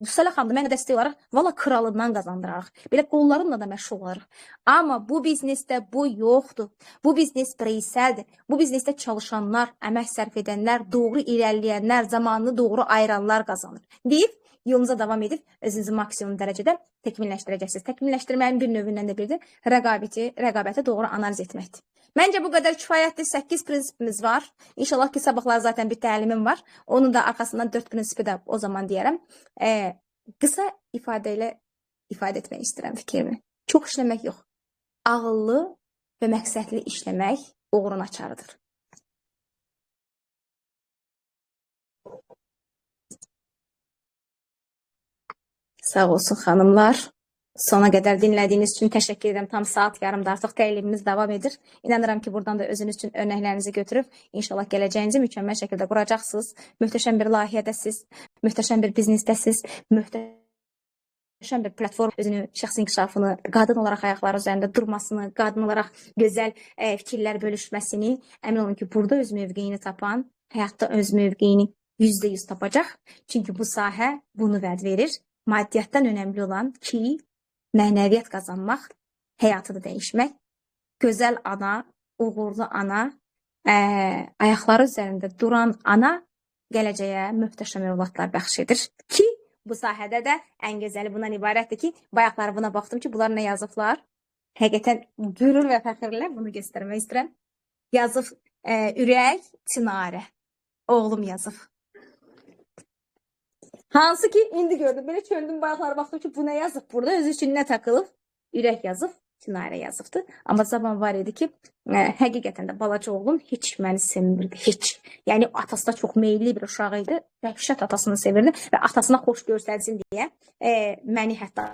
Speaker 6: Vüsalə xanım da mənə dəstək olaraq, valla kralından qazandırarıq. Belə qollarımla da məşğul olarıq. Amma bu biznesdə bu yoxdur. Bu biznes bireysəldir. Bu biznesdə çalışanlar, əmək sərf edənlər, doğru irəliləyənlər, zamanını doğru ayıranlar qazanır. Deyib, yolunuza davam edib özünüzü maksimum dərəcədə təkmilləşdirəcəksiniz. Təkmilləşdirməyin bir növündən də biridir rəqabəti doğru analiz etməkdir. Məncə bu qədər kifayətdir. 8 prinsipimiz var. İnşallah ki, sabahlar zaten bir təlimim var. Onun da arkasından 4 prinsipi də o zaman deyərəm. Qısa ifadə ilə ifadə etmək istəyirəm fikrimi. Çox işləmək yox. Ağıllı və məqsədli işləmək uğurun açarıdır. Sağ olsun xanımlar. Sona qədər dinlədiyiniz üçün təşəkkür edirəm. Tam saat yarımda artıq təlimimiz davam edir. İnanıram ki, buradan da özünüz üçün örnəklərinizi götürüb inşallah gələcəyinizi mükəmməl şəkildə quracaqsınız. Möhtəşəm bir layihədəsiz, möhtəşəm bir biznesdəsiz, möhtəşəm bir platform özünü, şəxsi inkişafını, qadın olaraq ayaqları üzərində durmasını, qadın olaraq gözəl fikirlər bölüşməsini, əmin olun ki, burada öz mövqeyini tapan, həyatda öz mövqeyini %100 tapacaq. Çünki bu sahə bunu vəd verir. Maddiyyatdan önəmli olan ki, mənəviyyat qazanmaq, həyatını dəyişmək, gözəl ana, uğurlu ana, ayaqları üzərində duran ana gələcəyə möhtəşəm övladlar bəxş edir ki, bu sahədə də ən gözəli bundan ibarətdir ki, bayaqlar buna baxdım ki, bunlar nə yazıblar? Həqiqətən qürur və fəxrlə bunu göstərmək istəyirəm. Yazıb ürək Çinarə. Oğlum yazıb. Hansı ki, indi gördüm, belə çöndüm, bayaqlara baxdım ki, bu nə yazıb burada, özü üçün nə takılıb? Ürək yazıb, Çinarə yazıbdı. Amma zaman var idi ki, həqiqətən də balaca oğlum heç məni sevmirdi, heç. Yəni, atası da çox meyilli bir uşaq idi, dəhşət atasını sevirdi və atasına xoş görsəlsin deyə məni hətta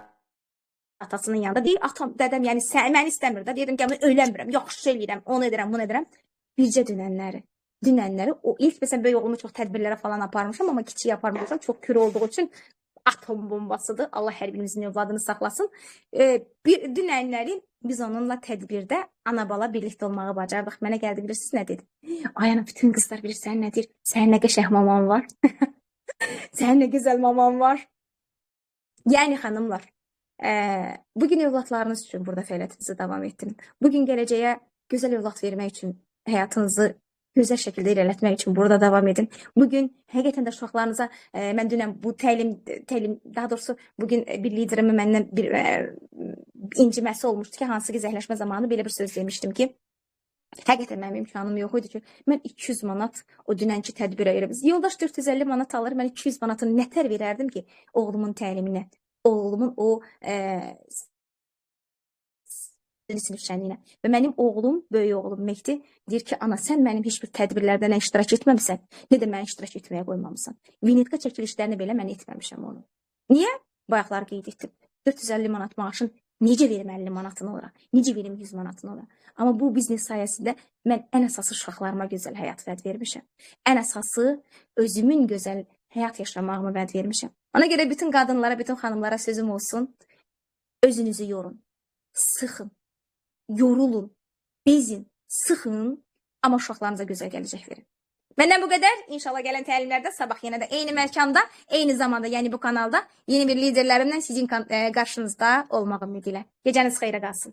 Speaker 6: atasının yanında deyir, atam, dədəm, yəni məni istəmir də, deyirdim ki, mən öyrənmirəm, yaxşı eləyirəm, onu edirəm, bunu edirəm. Bircə dünənləri, o ilk məsələn böyük oğlumu çox tədbirlərə falan aparmışam, amma kiçiyi aparmışam, çox kür olduğu üçün atom bombasıdır. Allah hər birimizin övladını saxlasın. Dünənləri biz onunla tədbirdə ana-bala birlikdə olmağı bacardıq. Mənə gəldi, bilirsiniz nə dedi? Ay ana, bütün qızlar bilir, sən nə deyir? Sənin nə qəşəng maman var? Sənin nə gözəl maman var? Yəni xanımlar, bugün övladlarınız üçün burada fəaliyyətinizi davam etdirin. Bugün gələcəyə gözəl övlad vermək üçün həyatınızı gözəl şəkildə irəlilətmək üçün burada davam edin. Bugün həqiqətən də uşaqlarınıza, mən dünən bu təlim, daha doğrusu bugün bir liderimin məndən bir inciməsi olmuşdu ki, hansı ki zəhləşmə zamanı belə bir söz demişdim ki, həqiqətən mənim imkanım yox idi ki, mən 200 manat o dünənki tədbirə verib. Yoldaş 450 manat alır, mən 200 manatını nətər verərdim ki, oğlumun təliminə, oğlumun o sinif şənliyinə. Və mənim oğlum, böyük oğlum Mehdi deyir ki, ana sən mənim heç bir tədbirlərdə nə iştirak etməmisən, nə də məni iştirak etməyə qoymamısan. Vinetka çəkilişlərini belə mən etməmişəm onu. Niyə? Bayaqlar qeyd etdim. 450 manat maaşın necə verim 50 manatını ora, necə verim 100 manatını ora. Amma bu biznes sayəsində mən ən əsası uşaqlarıma gözəl həyat vəd vermişəm. Ən əsası özümün gözəl həyat yaşamağıma vəd vermişəm. Ona görə bütün qadınlara, bütün xanımlara sözüm olsun. Özünüzü yorun, sıxın, yorulun, bezin, sıxın, amma uşaqlarınıza gözəl gələcək verin. Məndən bu qədər. İnşallah gələn təlimlərdə sabah yenə də eyni məkanda, eyni zamanda, yəni bu kanalda yeni bir liderlərimlə sizin qarşınızda olmaq ümidi ilə. Gecəniz xeyrə qalsın.